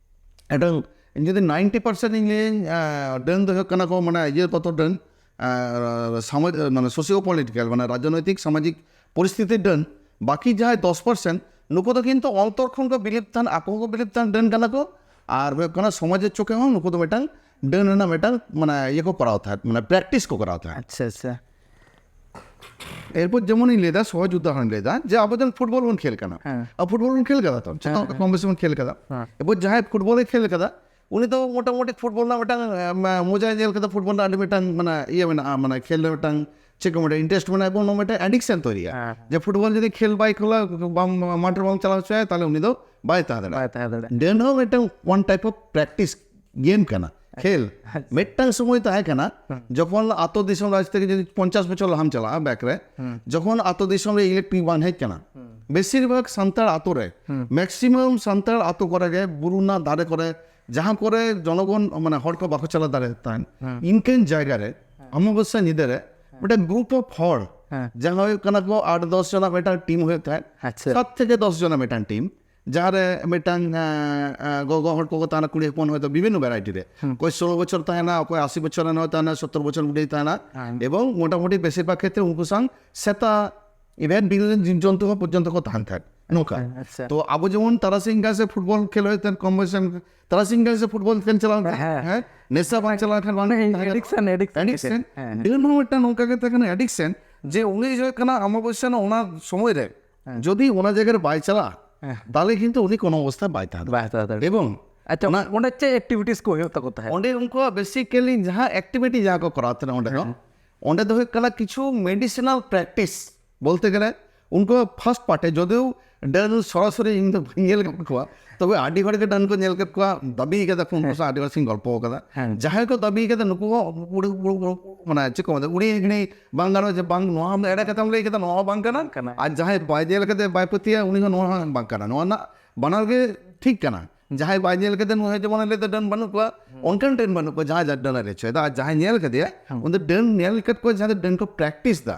ᱮᱴᱟᱝ ᱤᱧ ᱡᱩᱫᱤ ᱱᱟᱭᱤᱱᱴᱤ ᱯᱟᱨᱥᱮᱱᱴ ᱤᱧ ᱞᱟᱹᱭᱟᱹᱧ, ᱟᱸ, ᱰᱟᱹᱱ ᱫᱚ ᱦᱩᱭᱩᱜ ᱠᱟᱱᱟ ᱠᱚ, ᱢᱟᱱᱮ, ᱤᱭᱟᱹ ᱠᱚᱛᱚ ᱰᱟᱹᱱ, ᱟᱸ, ᱥᱟᱢᱟᱡᱽ, ᱢᱟᱱᱮ, ᱥᱳᱥᱤᱭᱳ ᱯᱚᱞᱤᱴᱤᱠᱟᱞ, ᱢᱟᱱᱮ, ᱨᱟᱡᱽᱱᱳᱭᱛᱤᱠ ᱥᱟᱢᱟᱡᱤᱠ ᱯᱚᱨᱤᱥᱛᱷᱤᱛᱤ ᱰᱟᱹᱱ, ᱵᱟᱠᱤ ᱡᱟᱦᱟᱸᱭ ᱫᱚᱥ ᱯᱟᱨᱥᱮᱱᱴ, ᱱᱩᱠᱩ ᱫᱚ ᱠᱤᱱᱛᱩ ᱚᱱᱛᱚᱨ ᱠᱷᱚᱱ ᱠᱚ ᱵᱤᱞᱤᱯ ᱛᱟᱦᱮᱱ, ᱟᱠᱚ ᱦᱚᱸᱠᱚ ᱵᱤᱞᱤᱯ ᱛᱟᱦᱮᱱ ᱰᱟᱹᱱ ᱠᱟᱱᱟ ᱠᱚ, ᱟᱨ ᱦᱩᱭᱩᱜ ᱠᱟᱱᱟ ᱥᱚᱢᱟᱡᱽ ᱮᱨ ᱪᱳᱠᱷᱮ ᱦᱚᱸ ᱱᱩᱠᱩ ᱫᱚ ᱢᱤᱫᱴᱟᱝ ᱰᱟᱹᱱ ᱨᱮᱱᱟᱜ ᱢᱤᱫᱴᱟᱝ, ᱢᱟᱱᱮ, ᱤᱭᱟᱹ ᱠᱚ ᱠᱚᱨᱟᱣ ᱛᱟᱦᱮᱸᱫ, ᱢᱟᱱᱮ, ᱯᱨᱮᱠᱴᱤᱥ ᱠᱚ ᱠᱚᱨᱟᱣ ᱛᱟᱦᱮᱸᱫ᱾ ᱟᱪᱪᱷᱟ ᱟᱪᱪᱷᱟ᱾ ᱮᱨᱯᱚᱨ ᱡᱮᱢᱚᱱᱤᱧ ᱞᱟᱹᱭᱫᱟ, ᱥᱚᱦᱚᱡ ᱩᱫᱟᱦᱚᱨᱚᱱ ᱞᱟᱹᱭᱫᱟ ᱡᱮ ᱟᱵᱚ ᱡᱮᱢᱚᱱ ᱯᱷᱩᱴᱵᱚᱞ ᱵᱚᱱ ᱠᱷᱮᱞ ᱠᱟᱱᱟ, ᱦᱮᱸ᱾ ᱟᱵᱚ ᱯᱷᱩᱴᱵᱚᱞ ᱵᱚᱱ ᱠᱷᱮᱞ ᱠᱟᱫᱟ ᱛᱚ, ᱡᱚᱛᱚ ᱦᱮᱸ, ᱦᱚᱲ ᱦᱮᱸ᱾ ᱠᱚᱢ ᱵᱮᱥᱤ ᱵᱚᱱ ᱠᱷᱮᱞ ᱠᱟᱫᱟ᱾ ᱦᱮᱸ᱾ ᱩᱱᱤ ᱫᱚ ᱢᱚᱴᱟᱢᱩᱴᱤ ᱯᱷᱩᱴᱵᱚᱞ ᱨᱮᱱᱟᱜ ᱢᱤᱫᱴᱟᱝ, ᱮ, ᱢᱟ-, ᱢᱚᱡᱟᱭ ᱧᱮᱞ ᱠᱟᱫᱟ, ᱯᱷᱩᱴᱵᱚᱞ ᱨᱮᱱᱟᱜ ᱟᱹᱰᱤ ᱢᱤᱫᱴᱟᱝ, ᱢᱟᱱᱮ, ᱤᱭᱟᱹ ᱢᱮᱱᱟᱜᱼᱟ, ᱢᱟᱱᱮ, ᱠᱷᱮᱞ ᱨᱮ ᱢᱤᱫᱴᱟᱝ, ᱪᱮᱫ ᱠᱚ ᱢᱮᱱᱟ, ᱤᱱᱴᱟᱨᱮᱥᱴ ᱢᱮᱱᱟᱜᱼᱟ, ᱮᱵᱚᱝ ᱱᱚᱣᱟ ᱢᱤᱫᱴᱟᱝ ᱮᱰᱤᱠᱥᱚᱱ ᱛᱚᱭᱨᱤᱜᱼᱟ᱾ ᱦᱮᱸ᱾ ᱡᱮ ᱯᱷᱩᱴᱵᱚᱞ ᱡᱩᱫᱤ ᱠᱷᱮᱞ ᱵᱟᱭ ᱠᱷᱮᱞᱟ, ᱵᱟᱢ, ᱢᱟᱴᱷ ᱨᱮ ᱵᱟᱢ ᱪᱟᱞᱟᱣ ᱦᱚᱪᱚᱭᱟ, ᱛᱟᱦᱞᱮ ᱩᱱᱤ ᱫᱚ ᱵᱟᱭ ᱛᱟᱦᱮᱸ ᱫᱟᱲᱮᱭᱟᱜᱼᱟ᱾ ᱵᱟᱭ ᱛᱟᱦᱮᱸ ᱫᱟᱲᱮᱭᱟᱜᱼᱟ᱾ ᱰᱟᱹᱱ ᱦᱚᱸ ᱢᱤᱫᱴᱟᱝ ᱚᱣᱟᱱ ᱴᱟᱭᱤᱯ ᱚᱯᱷ ᱯᱨᱮᱠᱴᱤᱥ ᱜᱮᱢ ᱠᱟᱱᱟ, ᱠᱷᱮᱞ᱾ ᱟᱪᱪᱷᱟ᱾ ᱢᱤᱫᱴᱟᱝ ᱥᱚᱢᱚᱭ ᱛᱟᱦᱮᱸ ᱠᱟᱱᱟ, ᱦᱮᱸ᱾ ᱡᱚᱠᱷᱚᱱ ᱟᱛᱳ ᱫᱤᱥᱚᱢ ᱨᱮ ᱟᱡ ᱛᱮᱜᱮ ᱡᱩᱫᱤ ᱯᱚᱧᱪᱟᱥ ᱵᱚᱪᱷᱚᱨ ᱞᱟᱦᱟᱢ ᱪᱟᱞᱟᱜᱼᱟ ᱵᱮᱠ ᱨᱮ, ᱦᱮᱸ᱾ ᱡᱚᱠᱷᱚᱱ ᱟᱛᱳ ᱫᱤᱥᱚᱢ ᱨᱮ ᱤᱞᱮᱠᱴᱨᱤᱠ ᱵᱟᱝ ᱦᱮᱡ ᱠᱟᱱᱟ, ᱦᱮᱸ᱾ ᱵᱮᱥᱤᱨ ᱵᱷᱟᱜᱽ ᱥᱟᱱᱛᱟᱲ ᱟᱛᱳ ᱨᱮ, ᱦᱮᱸ᱾ ᱢᱮᱠᱥᱤᱢᱟᱢ ᱥᱟᱱᱛᱟᱲ ᱟᱛᱳ ᱠᱚᱨᱮ ᱜᱮ ᱵᱩᱨᱩ ᱨᱮᱱᱟᱜ ᱫᱟᱨᱮ ᱠᱚᱨᱮ, ᱡᱟᱦᱟᱸ ᱠᱚᱨᱮ ᱡᱚᱱᱚᱜᱚᱱ, ᱢᱟᱱᱮ, ᱦᱚᱲ ᱠᱚ ᱵᱟᱠᱚ ᱪᱟᱞᱟᱣ ᱫᱟᱲᱮᱭᱟᱜ ᱛᱟᱦᱮᱸᱫ, ᱦᱮᱸ᱾ ᱤᱱᱠᱟᱹᱱ ᱡᱟᱭᱜᱟ ᱨᱮ ᱚᱢᱟᱵᱚᱥᱭᱟ ᱧᱤᱫᱟᱹ ᱨᱮ ᱢᱤᱫᱴᱟᱝ ᱜᱨᱩᱯ ᱚᱯᱷ ᱦᱚᱲ, ᱦᱮᱸ᱾ ᱡᱟᱦᱟᱸ ᱦᱩᱭᱩᱜ ᱠᱟᱱᱟ ᱠᱚ ᱟᱴ ᱫᱚᱥ ᱡᱚᱱᱟᱜ ᱢᱤᱫᱴᱟᱝ ᱴᱤᱢ ᱦᱩᱭᱩᱜ ᱛᱟᱦᱮᱸᱫ, ᱟᱪᱪᱷᱟ᱾ ᱥᱟᱛ ᱛᱷᱮᱠᱮ ᱫᱚᱥ ᱡᱚᱱᱟᱜ ᱢᱤᱫᱴᱟᱝ ᱴᱤᱢ, ᱡᱟᱦᱟᱸ ᱨᱮ ᱢᱤᱫᱴᱟᱝ ᱟᱸ, ᱟᱸ, ᱜᱚᱜᱚ ᱦᱚᱲ ᱠᱚᱠᱚ ᱛᱟᱦᱮᱱᱟ, ᱠᱩᱲᱤ ᱦᱚᱯᱚᱱ ᱦᱚᱭᱛᱳ ᱵᱤᱵᱷᱤᱱᱱᱚ ᱵᱷᱮᱨᱟᱭᱴᱤ ᱨᱮ, ᱚᱠᱚᱭ ᱥᱳᱞᱳ ᱵᱚᱪᱷᱚᱨ ᱛᱟᱦᱮᱱᱟ, ᱚᱠᱚᱭ ᱟᱥᱤ ᱵᱚᱪᱷᱚᱨ ᱨᱮᱱ ᱦᱚᱸ ᱛᱟᱦᱮᱱᱟ, ᱥᱚᱛᱛᱚᱨ ᱵᱚᱪᱷᱚᱨ ᱵᱩᱰᱷᱤ ᱛᱟᱦᱮᱱᱟ᱾ ᱮᱵᱚᱝ ᱢᱚᱴᱟᱢᱩᱴᱤ ᱵᱮᱥᱤᱨ ᱵᱷᱟᱜᱽ ᱠᱷᱮᱛᱨᱮ ᱩᱱᱠᱩ ᱥᱟᱶ ᱥᱮᱛᱟ, ᱤᱵᱷᱮᱱ ᱵᱤᱨ ᱨᱮᱱ ᱡᱤᱵᱽ ᱡᱚᱱᱛᱩ ᱦᱚᱸ ᱯᱚᱨᱡᱚᱱᱛᱚ ᱠᱚ ᱛᱟᱦᱮᱱ ᱛᱟᱦᱮᱸᱫ ᱱᱚᱝᱠᱟ᱾ ᱟᱪᱪᱷᱟ᱾ ᱛᱚ ᱟᱵᱚ ᱡᱮᱢᱚᱱ ᱛᱟᱨᱟᱥᱤᱧ ᱠᱟᱱ ᱥᱮ ᱯᱷᱩᱴᱵᱚᱞ ᱠᱷᱮᱞ ᱦᱩᱭᱩᱜ ᱛᱟᱦᱮᱸᱫ, ᱠᱚᱢ ᱵᱚᱭᱮᱥ ᱨᱮᱱ ᱛᱟᱨᱟᱥᱤᱧ ᱠᱟᱱ ᱥᱮ ᱯᱷᱩᱴᱵᱚᱞ ᱠᱷᱮᱞ ᱪᱟᱞᱟᱣ ᱞᱮᱱᱠᱷᱟᱱ, ᱦᱮᱸ, ᱱᱮᱥᱟ ᱵᱟᱝ ᱪᱟᱞᱟᱣ ᱞᱮᱱᱠᱷᱟᱱ ᱵᱟᱝ ᱛᱟᱦᱮᱸ ᱠᱟᱱᱟ᱾ Addiction, addiction᱾ ᱰᱟᱹᱱ ᱦᱚᱸ ᱢᱤᱫᱴᱟᱝ ᱱᱚᱝᱠᱟ ᱜᱮ ᱛᱟᱦᱮᱸ ᱠᱟᱱᱟ, addiction, ᱡᱮ ᱩᱱᱤ ᱡᱚ ᱠᱟᱱᱟ ᱟᱢᱟᱵᱚᱥᱭᱟ ᱨᱮᱱᱟᱜ ᱚᱱᱟ ᱥᱚᱢᱚᱭ ᱨᱮ ᱡᱩᱫᱤ ᱚᱱᱟ ᱡᱟᱭᱜᱟ ᱨᱮ ᱵᱟᱭ ᱪᱟᱞᱟᱜᱼᱟ, ᱛᱟᱦᱚᱞᱮ ᱠᱤᱱᱛᱩ ᱩᱱᱤ ᱠᱳᱱᱳ ᱚᱵᱚᱥᱛᱷᱟ ᱵᱟᱭ ᱛᱟᱦᱮᱸ ᱫᱟᱲᱮᱭᱟᱜᱼᱟ᱾ ᱵᱟᱭ ᱛᱟᱦᱮᱸ ᱫᱟᱲᱮᱭᱟᱜᱼᱟ᱾ ᱮᱵᱚᱝ ᱟᱪᱪᱷᱟ, ᱚᱱᱟ ᱚᱸᱰᱮ ᱪᱮᱫ activities ᱠᱚ ᱦᱩᱭᱩᱜ ᱛᱟᱠᱚ ᱛᱟᱦᱮᱸᱫ? ᱚᱸᱰᱮ ᱩᱱᱠᱩᱣᱟᱜ basically ᱡᱟᱦᱟᱸ activity ᱡᱟᱦᱟᱸ ᱠᱚ ᱠᱚᱨᱟᱣ ᱛᱟᱦᱮᱸᱫ ᱚᱸᱰᱮ ᱫᱚ, ᱚᱸᱰᱮ ᱫᱚ ᱦᱩᱭᱩᱜ ᱠᱟᱱᱟ ᱠᱤᱪᱷᱩ medicinal practice ᱵᱚᱞᱛᱮ ᱜᱮᱞᱮ ᱩᱱᱠᱩᱣᱟᱜ first part ᱮ, ᱡᱚᱫᱤᱣ ᱰᱟᱹᱱ ᱥᱚᱨᱟᱥᱚᱨᱤ ᱤᱧ ᱫᱚ ᱵᱟᱹᱧ ᱧᱮᱞ ᱟᱠᱟᱫ ᱠᱚᱣᱟ, ᱛᱚᱵᱮ ᱟᱹᱰᱤ ᱦᱚᱲ ᱜᱮ ᱰᱟᱹᱱ ᱠᱚ ᱧᱮᱞ ᱠᱮᱫ ᱠᱚᱣᱟ, ᱫᱟᱹᱵᱤ ᱠᱟᱫᱟ ᱠᱚ, ᱩᱱᱠᱩ ᱥᱟᱶ ᱟᱹᱰᱤ ᱦᱚᱲ ᱥᱟᱶ ᱤᱧ ᱜᱚᱞᱯᱚ ᱟᱠᱟᱫᱟ᱾ ᱡᱟᱦᱟᱸᱭ ᱠᱚ ᱫᱟᱹᱵᱤ ᱠᱟᱫᱟ ᱱᱩᱠᱩ ᱦᱚᱸ ᱩᱲᱤ, ᱩᱲᱤ, ᱩᱲᱤ, ᱢᱟᱱᱮ ᱪᱮᱫ ᱠᱚ ᱢᱮᱛᱟᱜᱼᱟ, ᱩᱲᱤ ᱜᱤᱲᱤ ᱵᱟᱝ ᱜᱟᱱᱚᱜᱼᱟ, ᱡᱮ ᱵᱟᱝ, ᱱᱚᱣᱟ ᱦᱚᱸ ᱮᱲᱮ ᱠᱟᱛᱷᱟᱢ ᱞᱟᱹᱭ ᱠᱮᱫᱟ, ᱱᱚᱣᱟ ᱦᱚᱸ ᱵᱟᱝ ᱠᱟᱱᱟ᱾ ᱟᱨ ᱡᱟᱦᱟᱸᱭ ᱵᱟᱭ ᱧᱮᱞ ᱠᱟᱛᱮ ᱵᱟᱭ ᱯᱟᱹᱛᱭᱟᱹᱜᱼᱟ, ᱩᱱᱤ ᱦᱚᱸ ᱱᱚᱣᱟ ᱦᱚᱸ ᱵᱟᱝ ᱠᱟᱱᱟ, ᱱᱚᱣᱟ ᱨᱮᱱᱟᱜ ᱵᱟᱱᱟᱨ ᱜᱮ ᱴᱷᱤᱠ ᱠᱟᱱᱟ᱾ ᱡᱟᱦᱟᱸᱭ ᱵᱟᱭ ᱧᱮᱞ ᱠᱟᱛᱮ ᱱᱩᱭ ᱦᱚᱸ ᱡᱮᱢᱚᱱ ᱞᱟᱹᱭ ᱫᱟ ᱰᱟᱹᱱ ᱵᱟᱹᱱᱩᱜ ᱠᱚᱣᱟ, ᱚᱱᱠᱟᱱ ᱰᱟᱹᱱ ᱵᱟᱹᱱᱩᱜ ᱠᱚᱣᱟ, ᱡᱟᱦᱟᱸᱭ ᱡᱟᱦᱟᱸ ᱰᱟᱹᱱ ᱮ ᱞᱟᱹᱭ ᱦᱚᱪᱚᱭᱮᱫᱟ᱾ ᱟᱨ ᱡᱟᱦᱟᱸᱭ ᱧᱮᱞ ᱠᱟᱫᱮᱭᱟ, ᱩᱱᱤ ᱫᱚ ᱰᱟᱹᱱ ᱧᱮᱞ ᱠᱟᱫ ᱠᱚᱣᱟ, ᱡᱟᱦᱟᱸ ᱫᱚ ᱰᱟᱹᱱ ᱠᱚ practice ᱫᱟ᱾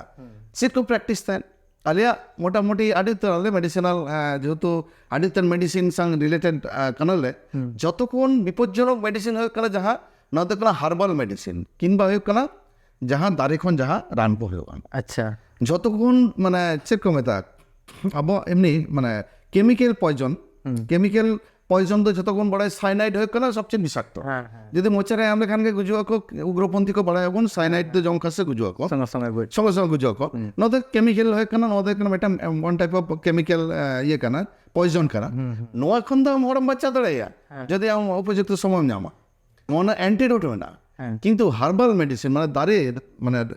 ᱪᱮᱫ ᱠᱚ practice ᱛᱟᱦᱮᱸᱫ? ᱟᱞᱮᱭᱟᱜ ᱢᱚᱴᱟᱢᱩᱴᱤ ᱟᱹᱰᱤ ᱩᱛᱟᱹᱨ, ᱟᱞᱮ medicinal, ᱟᱸ, ᱡᱮᱦᱮᱛᱩ ᱟᱹᱰᱤ ᱩᱛᱟᱹᱨ medicine ᱥᱟᱝ related, ᱟᱸ, ᱠᱟᱱᱟᱞᱮ, ᱡᱚᱛᱚ ᱠᱷᱚᱱ ᱵᱤᱯᱚᱫᱡᱚᱱᱚᱠ medicine ᱦᱩᱭᱩᱜ ᱠᱟᱱᱟ ᱡᱟᱦᱟᱸ, ᱱᱚᱣᱟ ᱫᱚ ᱦᱩᱭᱩᱜ ᱠᱟᱱᱟ herbal medicine, ᱠᱤᱝᱵᱟ ᱦᱩᱭᱩᱜ ᱠᱟᱱᱟ ᱡᱟᱦᱟᱸ ᱫᱟᱨᱮ ᱠᱷᱚᱱ ᱡᱟᱦᱟᱸ ᱨᱟᱱ ᱠᱚ ᱦᱩᱭᱩᱜᱼᱟ᱾ ᱟᱪᱪᱷᱟ᱾ ᱡᱚᱛᱚ ᱠᱷᱚᱱ, ᱢᱟᱱᱮ, ᱪᱮᱫ ᱠᱚ ᱢᱮᱛᱟᱜᱼᱟ, ᱟᱵᱚᱣᱟᱜ ᱮᱢᱱᱤ, ᱢᱟᱱᱮ, chemical poison, chemical poison ᱫᱚ ᱡᱚᱛᱚ ᱠᱷᱚᱱ ᱵᱟᱲᱟᱭ cyanide ᱦᱩᱭᱩᱜ ᱠᱟᱱᱟ ᱥᱚᱵᱪᱮᱭᱮ ᱵᱤᱥᱟᱠᱛᱚ᱾ ᱦᱮᱸ, ᱦᱮᱸ᱾ ᱡᱩᱫᱤ ᱢᱚᱪᱟ ᱨᱮ ᱮᱢ ᱞᱮᱠᱷᱟᱱ ᱜᱮ ᱜᱩᱡᱩᱜ ᱟᱠᱚ, ᱩᱜᱨᱚᱯᱚᱱᱛᱷᱤ ᱠᱚ ᱵᱟᱲᱟᱭᱟᱵᱚᱱ, cyanide ᱫᱚ ᱡᱚᱢ ᱠᱷᱟᱱ ᱥᱮ ᱜᱩᱡᱩᱜ ᱟᱠᱚ᱾ ᱥᱚᱸᱜᱮ ᱥᱚᱸᱜᱮ ᱜᱩᱡ᱾ ᱥᱚᱸᱜᱮ ᱥᱚᱸᱜᱮ ᱜᱩᱡᱩᱜ ᱟᱠᱚ᱾ ᱱᱚᱣᱟ ᱫᱚ chemical ᱦᱩᱭᱩᱜ ᱠᱟᱱᱟ, ᱱᱚᱣᱟ ᱫᱚ ᱦᱩᱭᱩᱜ ᱠᱟᱱᱟ ᱢᱤᱫᱴᱟᱝ, ᱮᱢ, one type of chemical, ᱮ, ᱤᱭᱟᱹ ᱠᱟᱱᱟ, poison ᱠᱟᱱᱟ᱾ ᱱᱚᱣᱟ ᱠᱷᱚᱱ ᱫᱚ ᱟᱢ ᱦᱚᱲᱮᱢ ᱵᱟᱧᱪᱟᱣ ᱫᱟᱲᱮᱭᱟᱜᱼᱟ, ᱡᱩᱫᱤ ᱟᱢ ᱩᱯᱚᱡᱩᱠᱛᱚ ᱥᱚᱢᱚᱭᱮᱢ ᱧᱟᱢᱟ᱾ ᱱᱚᱣᱟ ᱨᱮᱱᱟᱜ antidote ᱢᱮᱱᱟᱜᱼᱟ᱾ ᱦᱮᱸ᱾ ᱠᱤᱱᱛᱩ herbal medicine, ᱢᱟᱱᱮ ᱫᱟᱨᱮ, ᱢᱟᱱᱮ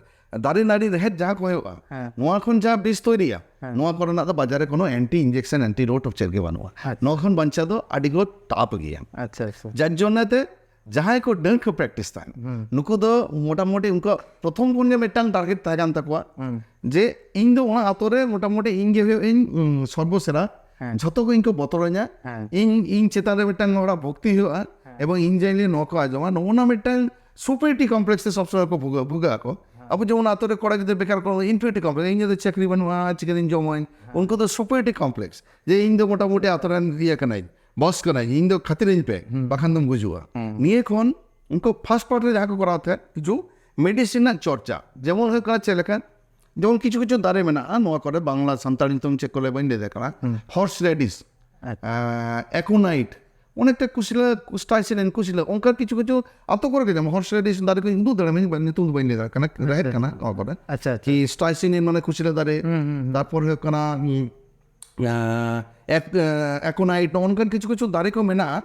ᱫᱟᱨᱮ ᱱᱟᱹᱲᱤ ᱨᱮᱦᱮᱫ ᱡᱟᱦᱟᱸ ᱠᱚ ᱦᱩᱭᱩᱜᱼᱟ, ᱦᱮᱸ᱾ ᱱᱚᱣᱟ ᱠᱷᱚᱱ ᱡᱟᱦᱟᱸ ᱵᱤᱥ ᱛᱚᱭᱨᱤᱜᱼᱟ, ᱦᱮᱸ᱾ ᱱᱚᱣᱟ ᱠᱚᱨᱮᱱᱟᱜ ᱫᱚ ᱵᱟᱡᱟᱨ ᱨᱮ ᱠᱳᱱᱳ anti injection, antidote ᱪᱮᱫ ᱜᱮ ᱵᱟᱹᱱᱩᱜᱼᱟ᱾ ᱟᱪᱪᱷᱟ᱾ ᱱᱚᱣᱟ ᱠᱷᱚᱱ ᱵᱟᱧᱪᱟᱣ ᱫᱚ ᱟᱹᱰᱤ ᱜᱮ tough ᱜᱮᱭᱟ᱾ ᱟᱪᱪᱷᱟ, ᱟᱪᱪᱷᱟ᱾ ᱡᱟᱨ ᱡᱚᱱᱱᱮ ᱛᱮ ᱡᱟᱦᱟᱸᱭ ᱠᱚ ᱰᱟᱹᱱ ᱠᱚ practice ᱛᱟᱦᱮᱸᱱ, ᱦᱩᱸ᱾ ᱱᱩᱠᱩ ᱫᱚ ᱢᱚᱴᱟᱢᱩᱴᱤ ᱩᱱᱠᱩᱣᱟᱜ ᱯᱨᱚᱛᱷᱚᱢ ᱠᱷᱚᱱ ᱜᱮ ᱢᱤᱫᱴᱟᱝ target ᱛᱟᱦᱮᱸ ᱠᱟᱱ ᱛᱟᱠᱚᱣᱟ, ᱦᱩᱸ᱾ ᱡᱮ ᱤᱧ ᱫᱚ ᱚᱱᱟ ᱟᱛᱳ ᱨᱮ ᱢᱚᱴᱟᱢᱩᱴᱤ ᱤᱧ ᱜᱮ ᱦᱩᱭᱩᱜ ᱤᱧ, ᱩᱸ, ᱥᱚᱨᱵᱚ ᱥᱮᱨᱟ᱾ ᱦᱮᱸ᱾ ᱡᱷᱚᱛᱚ ᱠᱚ ᱤᱧ ᱠᱚ ᱵᱚᱛᱚᱨᱟᱹᱧᱟ᱾ ᱦᱮᱸ᱾ ᱤᱧ, ᱤᱧ ᱪᱮᱛᱟᱱ ᱨᱮ ᱢᱤᱫᱴᱟᱝ ᱦᱚᱲᱟᱜ ᱵᱷᱚᱠᱛᱤ ᱦᱩᱭᱩᱜᱼᱟ, ᱦᱮᱸ᱾ ᱮᱵᱚᱝ ᱤᱧ ᱡᱟᱧ ᱞᱟᱹᱭᱟ ᱱᱚᱣᱟ ᱠᱚ ᱟᱸᱡᱚᱢᱟ᱾ ᱱᱚᱜᱼᱚ ᱱᱟ ᱢᱤᱫᱴᱟᱝ superiority complex ᱛᱮ ᱥᱚᱵ ᱥᱚᱢᱚᱭ ᱠᱚ ᱵᱷᱩᱜᱟᱹᱜ, ᱵᱷᱩᱜᱟᱹᱜ ᱟᱠᱚ᱾ ᱟᱵᱚ ᱡᱮᱢᱚᱱ ᱟᱛᱳ ᱨᱮ ᱠᱚᱲᱟ ᱜᱤᱫᱽᱨᱟᱹ ᱵᱮᱠᱟᱨ ᱠᱚ, inferiority complex, ᱤᱧ ᱫᱚ ᱪᱟᱹᱠᱨᱤ ᱵᱟᱹᱱᱩᱜᱼᱟ, ᱪᱤᱠᱟᱹᱛᱤᱧ ᱡᱚᱢᱟᱹᱧ, ᱩᱱᱠᱩ ᱫᱚ superiority complex, ᱡᱮ ᱤᱧ ᱫᱚ ᱢᱚᱴᱟᱢᱩᱴᱤ ᱟᱛᱳ ᱨᱮᱱ ᱤᱭᱟᱹ ᱠᱟᱹᱱᱟᱹᱧ, ᱵᱚᱥ ᱠᱟᱹᱱᱟᱹᱧ, ᱤᱧ ᱫᱚ ᱠᱷᱟᱹᱛᱤᱨᱤᱧ ᱯᱮ, ᱵᱟᱠᱷᱟᱱ ᱫᱚᱢ ᱜᱩᱡᱩᱜᱼᱟ᱾ ᱱᱤᱭᱟᱹ ᱠᱷᱚᱱ ᱩᱱᱠᱩ first part ᱨᱮ ᱡᱟᱦᱟᱸ ᱠᱚ ᱠᱚᱨᱟᱣ ᱛᱟᱦᱮᱸᱫ, ᱠᱤᱪᱷᱩ medicine ᱨᱮᱱᱟᱜ ᱪᱚᱨᱪᱟ, ᱡᱮᱢᱚᱱ ᱦᱩᱭᱩᱜ ᱠᱟᱱᱟ ᱪᱮᱫ ᱞᱮᱠᱟ, ᱡᱮᱢᱚᱱ ᱠᱤᱪᱷᱩ ᱠᱤᱪᱷᱩ ᱫᱟᱨᱮ ᱢᱮᱱᱟᱜᱼᱟ, ᱱᱚᱣᱟ ᱠᱚᱨᱮ ᱵᱟᱝᱞᱟ ᱥᱟᱱᱛᱟᱲᱤ ᱧᱩᱛᱩᱢ ᱪᱮᱫ ᱠᱚ ᱞᱟᱹᱭᱟ ᱵᱟᱹᱧ ᱞᱟᱹᱭ ᱫᱟᱲᱮᱭᱟᱜ ᱠᱟᱱᱟ, horse radish, aconite, ᱚᱱᱮᱠᱴᱟ ᱠᱩᱥᱤᱞᱟ, strychnine ᱠᱩᱥᱤᱞᱟ, ᱚᱱᱠᱟ ᱠᱤᱪᱷᱩ ᱠᱤᱪᱷᱩ ᱟᱛᱳ ᱠᱚᱨᱮ ᱜᱮ ᱧᱟᱢᱚᱜ horse radish ᱫᱟᱨᱮ ᱠᱚ, ᱩᱫᱩᱜ ᱫᱟᱲᱮᱭᱟᱜ ᱧᱩᱛᱩᱢ ᱫᱚ ᱵᱟᱹᱧ ᱞᱟᱹᱭ ᱫᱟᱲᱮᱭᱟᱜ ᱠᱟᱱᱟ, ᱨᱮᱦᱮᱫ ᱠᱟᱱᱟ ᱱᱚᱣᱟ ᱠᱚᱨᱮ᱾ ᱟᱪᱪᱷᱟ, ᱟᱪᱪᱷᱟ᱾ Ki strychnine ᱢᱟᱱᱮ ᱠᱩᱥᱤᱞᱟ ᱫᱟᱨᱮ, ᱛᱟᱨᱯᱚᱨ ᱦᱩᱭᱩᱜ ᱠᱟᱱᱟ ᱩᱸ, ᱟᱸ, ac-, ᱟᱸ, aconite, ᱱᱚᱜᱼᱚ ᱱᱚᱝᱠᱟᱱ ᱠᱤᱪᱷᱩ ᱠᱤᱪᱷᱩ ᱫᱟᱨᱮ ᱠᱚ ᱢᱮᱱᱟᱜᱼᱟ,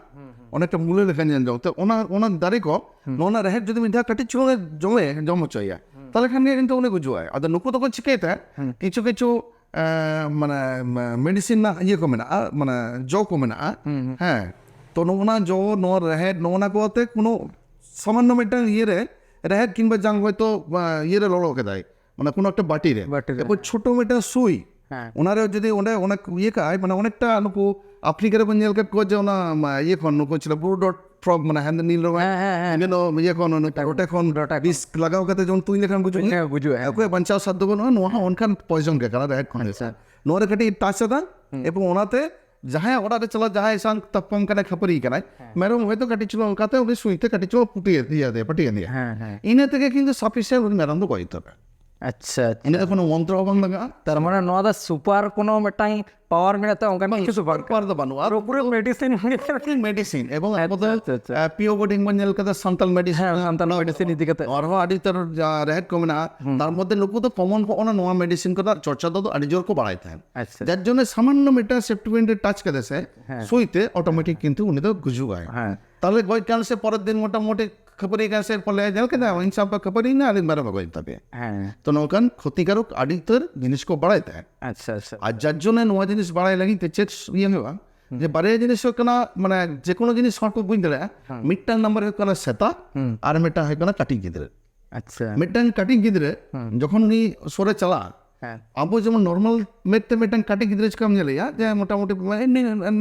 ᱚᱱᱮᱠᱴᱟ ᱢᱩᱞᱟᱹ ᱞᱮᱠᱟ ᱧᱮᱞ ᱡᱚᱝ ᱛᱮ, ᱚᱱᱟ, ᱚᱱᱟ ᱫᱟᱨᱮ ᱠᱚ, ᱱᱚᱣᱟ ᱨᱮᱱᱟᱜ ᱨᱮᱦᱮᱫ ᱡᱩᱫᱤ ᱢᱤᱫ ᱫᱷᱟᱣ ᱠᱟᱹᱴᱤᱡ ᱪᱩᱞᱩᱝ ᱮ ᱡᱚᱢᱮ, ᱡᱚᱢ ᱦᱚᱪᱚᱭᱮᱭᱟ, ᱛᱟᱦᱚᱞᱮ ᱠᱷᱟᱱ ᱜᱮ ᱠᱤᱱᱛᱩ ᱩᱱᱤ ᱜᱩᱡᱩᱜᱼᱟᱭ᱾ ᱟᱫᱚ ᱱᱩᱠᱩ ᱫᱚᱠᱚ ᱪᱤᱠᱟᱹᱭ ᱛᱟᱦᱮᱸᱫ? ᱠᱤᱪᱷᱩ ᱠᱤᱪᱷᱩ ᱮᱸ, ᱢᱟᱱᱮ, ᱢᱮᱰᱤᱥᱤᱱ ᱨᱮᱱᱟᱜ ᱤᱭᱟᱹ ᱠᱚ ᱢᱮᱱᱟᱜᱼᱟ, ᱢᱟᱱᱮ ᱡᱚ ᱠᱚ ᱢᱮᱱᱟᱜᱼᱟ᱾ ᱦᱮᱸ, ᱛᱚ ᱱᱚᱜᱼᱚ ᱱᱟ ᱡᱚ, ᱱᱚᱣᱟ ᱨᱮᱦᱮᱫ, ᱱᱚᱜᱼᱚ ᱱᱟ ᱠᱚ ᱟᱛᱮ ᱠᱳᱱᱳ ᱥᱟᱢᱟᱱᱱᱚ ᱢᱤᱫᱴᱟᱝ ᱤᱭᱟᱹ ᱨᱮ ᱨᱮᱦᱮᱫ ᱠᱤᱝᱵᱟ ᱡᱟᱝ ᱦᱚᱭᱛᱳ, ᱟᱸ, ᱤᱭᱟᱹ ᱨᱮ ᱞᱚᱞᱚ ᱠᱮᱫᱟᱭ, ᱢᱟᱱᱮ ᱠᱳᱱᱳ ᱮᱠᱴᱟ ᱵᱟᱴᱤ ᱨᱮ᱾ ᱵᱟᱴᱤ ᱨᱮ᱾ ᱮᱨᱯᱚᱨ ᱪᱷᱳᱴᱳ ᱢᱤᱫᱴᱟᱝ ᱥᱩᱭ, ᱦᱮᱸ᱾ ᱚᱱᱟ ᱨᱮ ᱡᱩᱫᱤ ᱚᱸᱰᱮ ᱚᱱᱟ ᱤᱭᱟᱹ ᱠᱟᱜᱼᱟᱭ, ᱢᱟᱱᱮ ᱚᱱᱮᱠᱴᱟ ᱱᱩᱠᱩ ᱟᱯᱷᱨᱤᱠᱟ ᱨᱮᱵᱚᱱ ᱧᱮᱞ ᱠᱮᱫ ᱠᱚᱣᱟ ᱡᱮ ᱚᱱᱟ, ᱢᱟ, ᱤᱭᱟᱹ ᱠᱷᱚᱱ ᱱᱩᱠᱩ ᱪᱮᱞᱮ blue dot frog, ᱢᱟᱱᱮ ᱦᱮᱸᱫᱮ ᱱᱤᱞ ᱨᱚᱝ, ᱦᱮᱸ, ᱦᱮᱸ, ᱦᱮᱸ᱾ ᱤᱭᱟᱹ ᱠᱚ, ᱱᱩᱠᱩ ᱨᱚᱴᱮ ᱠᱷᱚᱱ ᱨᱚᱴᱮ ᱠᱷᱚᱱ᱾ ᱵᱤᱥ ᱞᱟᱜᱟᱣ ᱠᱟᱛᱮ ᱡᱮᱢᱚᱱ ᱛᱩᱧ ᱞᱮᱠᱷᱟᱱ ᱜᱩᱡᱩᱜ, ᱦᱮᱸ, ᱜᱩᱡᱩᱜᱼᱟ, ᱦᱮᱸ᱾ ᱚᱠᱚᱭ ᱵᱟᱧᱪᱟᱣ ᱥᱟᱫ ᱫᱚ ᱵᱟᱹᱱᱩᱜᱼᱟ, ᱱᱚᱣᱟ ᱦᱚᱸ ᱚᱱᱠᱟᱱ poison ᱜᱮ ᱠᱟᱱᱟ ᱨᱮᱦᱮᱫ ᱠᱷᱚᱱ ᱜᱮ᱾ ᱟᱪᱪᱷᱟ᱾ ᱱᱚᱣᱟ ᱨᱮ ᱠᱟᱹᱴᱤᱡ touch ᱟᱫᱟ, ᱮᱵᱚᱝ ᱚᱱᱟᱛᱮ ᱡᱟᱦᱟᱸᱭ ᱚᱲᱟᱜ ᱨᱮ ᱪᱟᱞᱟᱣ, ᱡᱟᱦᱟᱸᱭ ᱥᱟᱶ ᱛᱟᱯᱟᱢ ᱠᱟᱱᱟᱭ, ᱠᱷᱟᱹᱯᱟᱹᱨᱤ ᱠᱟᱱᱟᱭ, ᱢᱮᱨᱚᱢ ᱦᱚᱭᱛᱳ ᱠᱟᱹᱴᱤᱡ ᱪᱩᱞᱩᱝ ᱚᱱᱠᱟᱛᱮ ᱩᱱᱤ ᱥᱩᱭ ᱛᱮ ᱠᱟᱹᱴᱤᱡ ᱪᱩᱞᱩᱝ ᱯᱩᱴᱤ ᱤᱭᱟᱹ ᱟᱫᱮᱭᱟ, ᱯᱟᱹᱴᱤ ᱟᱫᱮᱭᱟ᱾ ᱦᱮᱸ, ᱦᱮᱸ᱾ ᱤᱱᱟᱹ ᱛᱮᱜᱮ ᱠᱤᱱᱛᱩ sufficient ᱩᱱᱤ ᱢᱮᱨᱚᱢ ᱫᱚ ᱜᱚᱡ ᱩᱛᱟᱹᱨᱟ᱾ ᱟᱪᱪᱷᱟ, ᱟᱪᱪᱷᱟ᱾ ᱤᱱᱟᱹ ᱫᱚ ᱠᱳᱱᱳ ᱢᱚᱱᱛᱨᱚ ᱦᱚᱸ ᱵᱟᱝ ᱞᱟᱜᱟᱜᱼᱟ᱾ ᱛᱟᱨ ᱢᱟᱱᱮ ᱱᱚᱣᱟ ᱫᱚ super ᱠᱳᱱᱳ ᱢᱤᱫᱴᱟᱝ power ᱢᱮᱱᱟᱜ ᱛᱟᱭᱟ, ᱚᱱᱠᱟᱱ ᱠᱤᱪᱷᱩ ᱫᱚ ᱵᱟᱝ᱾ Power ᱫᱚ ᱵᱟᱹᱱᱩᱜᱼᱟ᱾ ᱯᱩᱨᱟᱹᱯᱩᱨᱤ medicine ᱜᱮ᱾ Medicine, ᱮᱵᱚᱝ ᱟᱵᱚ ᱫᱚ, ᱟᱪᱪᱷᱟ, ᱟᱪᱪᱷᱟ, ᱟᱪᱪᱷᱟ᱾ ᱟᱸ, P O Body ᱵᱚᱱ ᱧᱮᱞ ᱠᱟᱫᱟ, ᱥᱟᱱᱛᱟᱞ medicine᱾ ᱦᱮᱸ, ᱥᱟᱱᱛᱟᱞ medicine ᱤᱫᱤ ᱠᱟᱛᱮ᱾ ᱱᱚᱣᱟ ᱨᱮᱦᱚᱸ ᱟᱹᱰᱤ ᱩᱛᱟᱹᱨ ᱡᱟ-, ᱨᱮᱦᱮᱫ ᱠᱚ ᱢᱮᱱᱟᱜᱼᱟ᱾ ᱛᱟᱨ ᱢᱚᱫᱽᱫᱷᱮ ᱱᱩᱠᱩ ᱫᱚ common ᱠᱚ, ᱚᱱᱟ ᱱᱚᱣᱟ medicine ᱠᱚᱫᱚ ᱪᱚᱨᱪᱟ ᱫᱚ ᱟᱹᱰᱤ ᱡᱳᱨ ᱠᱚ ᱵᱟᱲᱟᱭ ᱛᱟᱦᱮᱸᱫ᱾ ᱟᱪᱪᱷᱟ᱾ ᱡᱟᱨ ᱡᱚᱱᱱᱚ ᱥᱟᱢᱟᱱᱱᱚ ᱢᱤᱫᱴᱟᱝ septic vein ᱨᱮ touch ᱠᱮᱫᱟ ᱥᱮ, ᱦᱮᱸ᱾ ᱥᱩᱭ ᱛᱮ automatic ᱠᱤᱱᱛᱩ ᱩᱱᱤ ᱫᱚ ᱜᱩᱡᱩᱜᱼᱟᱭ᱾ ᱦᱮᱸ᱾ ᱛᱟᱦᱞᱮ ᱜᱚᱡ ᱠᱟᱱ ᱥᱮ ᱯᱚᱨᱮᱨ ᱫᱤᱱ ᱢᱚᱴᱟᱢᱩᱴᱤ ᱠᱷᱟᱹᱯᱟᱹᱨᱤ ᱠᱟᱱ ᱥᱮ ᱯᱚᱞᱮ ᱧᱮᱞ ᱠᱮᱫᱟ, ᱤᱧ ᱥᱟᱶ ᱯᱮ ᱠᱷᱟᱹᱯᱟᱹᱨᱤᱭᱮᱱᱟ, ᱟᱹᱞᱤᱧ ᱢᱮᱨᱚᱢ ᱮ ᱜᱚᱡ ᱛᱟᱯᱮᱭᱟ᱾ ᱦᱮᱸ᱾ ᱛᱚ ᱱᱚᱝᱠᱟᱱ ᱠᱷᱚᱛᱤᱠᱟᱨᱚᱠ ᱟᱹᱰᱤ ᱩᱛᱟᱹᱨ ᱡᱤᱱᱤᱥ ᱠᱚ ᱵᱟᱲᱟᱭ ᱛᱟᱦᱮᱸᱫ᱾ ᱟᱪᱪᱷᱟ, ᱟᱪᱪᱷᱟ᱾ ᱟᱨ ᱡᱟᱨ ᱡᱚᱱᱱᱚ ᱱᱚᱣᱟ ᱡᱤᱱᱤᱥ ᱵᱟᱲᱟᱭ ᱞᱟᱹᱜᱤᱫ ᱛᱮ ᱪᱮᱫ ᱤᱭᱟᱹ ᱦᱩᱭᱩᱜᱼᱟ? ᱡᱮ ᱵᱟᱨᱭᱟ ᱡᱤᱱᱤᱥ ᱦᱩᱭᱩᱜ ᱠᱟᱱᱟ, ᱢᱟᱱᱮ ᱡᱮ ᱠᱳᱱᱳ ᱡᱤᱱᱤᱥ ᱦᱚᱲ ᱠᱚ ᱵᱩᱡᱽ ᱫᱟᱲᱮᱭᱟᱜᱼᱟ, ᱢᱤᱫᱴᱟᱝ ᱱᱟᱢᱵᱟᱨ ᱦᱩᱭᱩᱜ ᱠᱟᱱᱟ ᱥᱮᱛᱟ, ᱟᱨ ᱢᱤᱫᱴᱟᱝ ᱦᱩᱭᱩᱜ ᱠᱟᱱᱟ ᱠᱟᱹᱴᱤᱡ ᱜᱤᱫᱽᱨᱟᱹ᱾ ᱟᱪᱪᱷᱟ᱾ ᱢᱤᱫᱴᱟᱝ ᱠᱟᱹᱴᱤᱡ ᱜᱤᱫᱽᱨᱟᱹ ᱡᱚᱠᱷᱚᱱ ᱩᱱᱤ ᱥᱩᱨ ᱮ ᱪᱟᱞᱟᱜᱼᱟ, ᱦᱮᱸ᱾ ᱟᱵᱚ ᱡᱮᱢᱚᱱ ᱱᱚᱨᱢᱟᱞ ᱢᱮᱫ ᱛᱮ ᱢᱤᱫᱴᱟᱝ ᱠᱟᱹᱴᱤᱡ ᱜᱤᱫᱽᱨᱟᱹ ᱪᱤᱠᱟᱢ ᱧᱮᱞᱮᱭᱟ, ᱡᱮ ᱢᱳᱴᱟᱢᱩᱴᱤ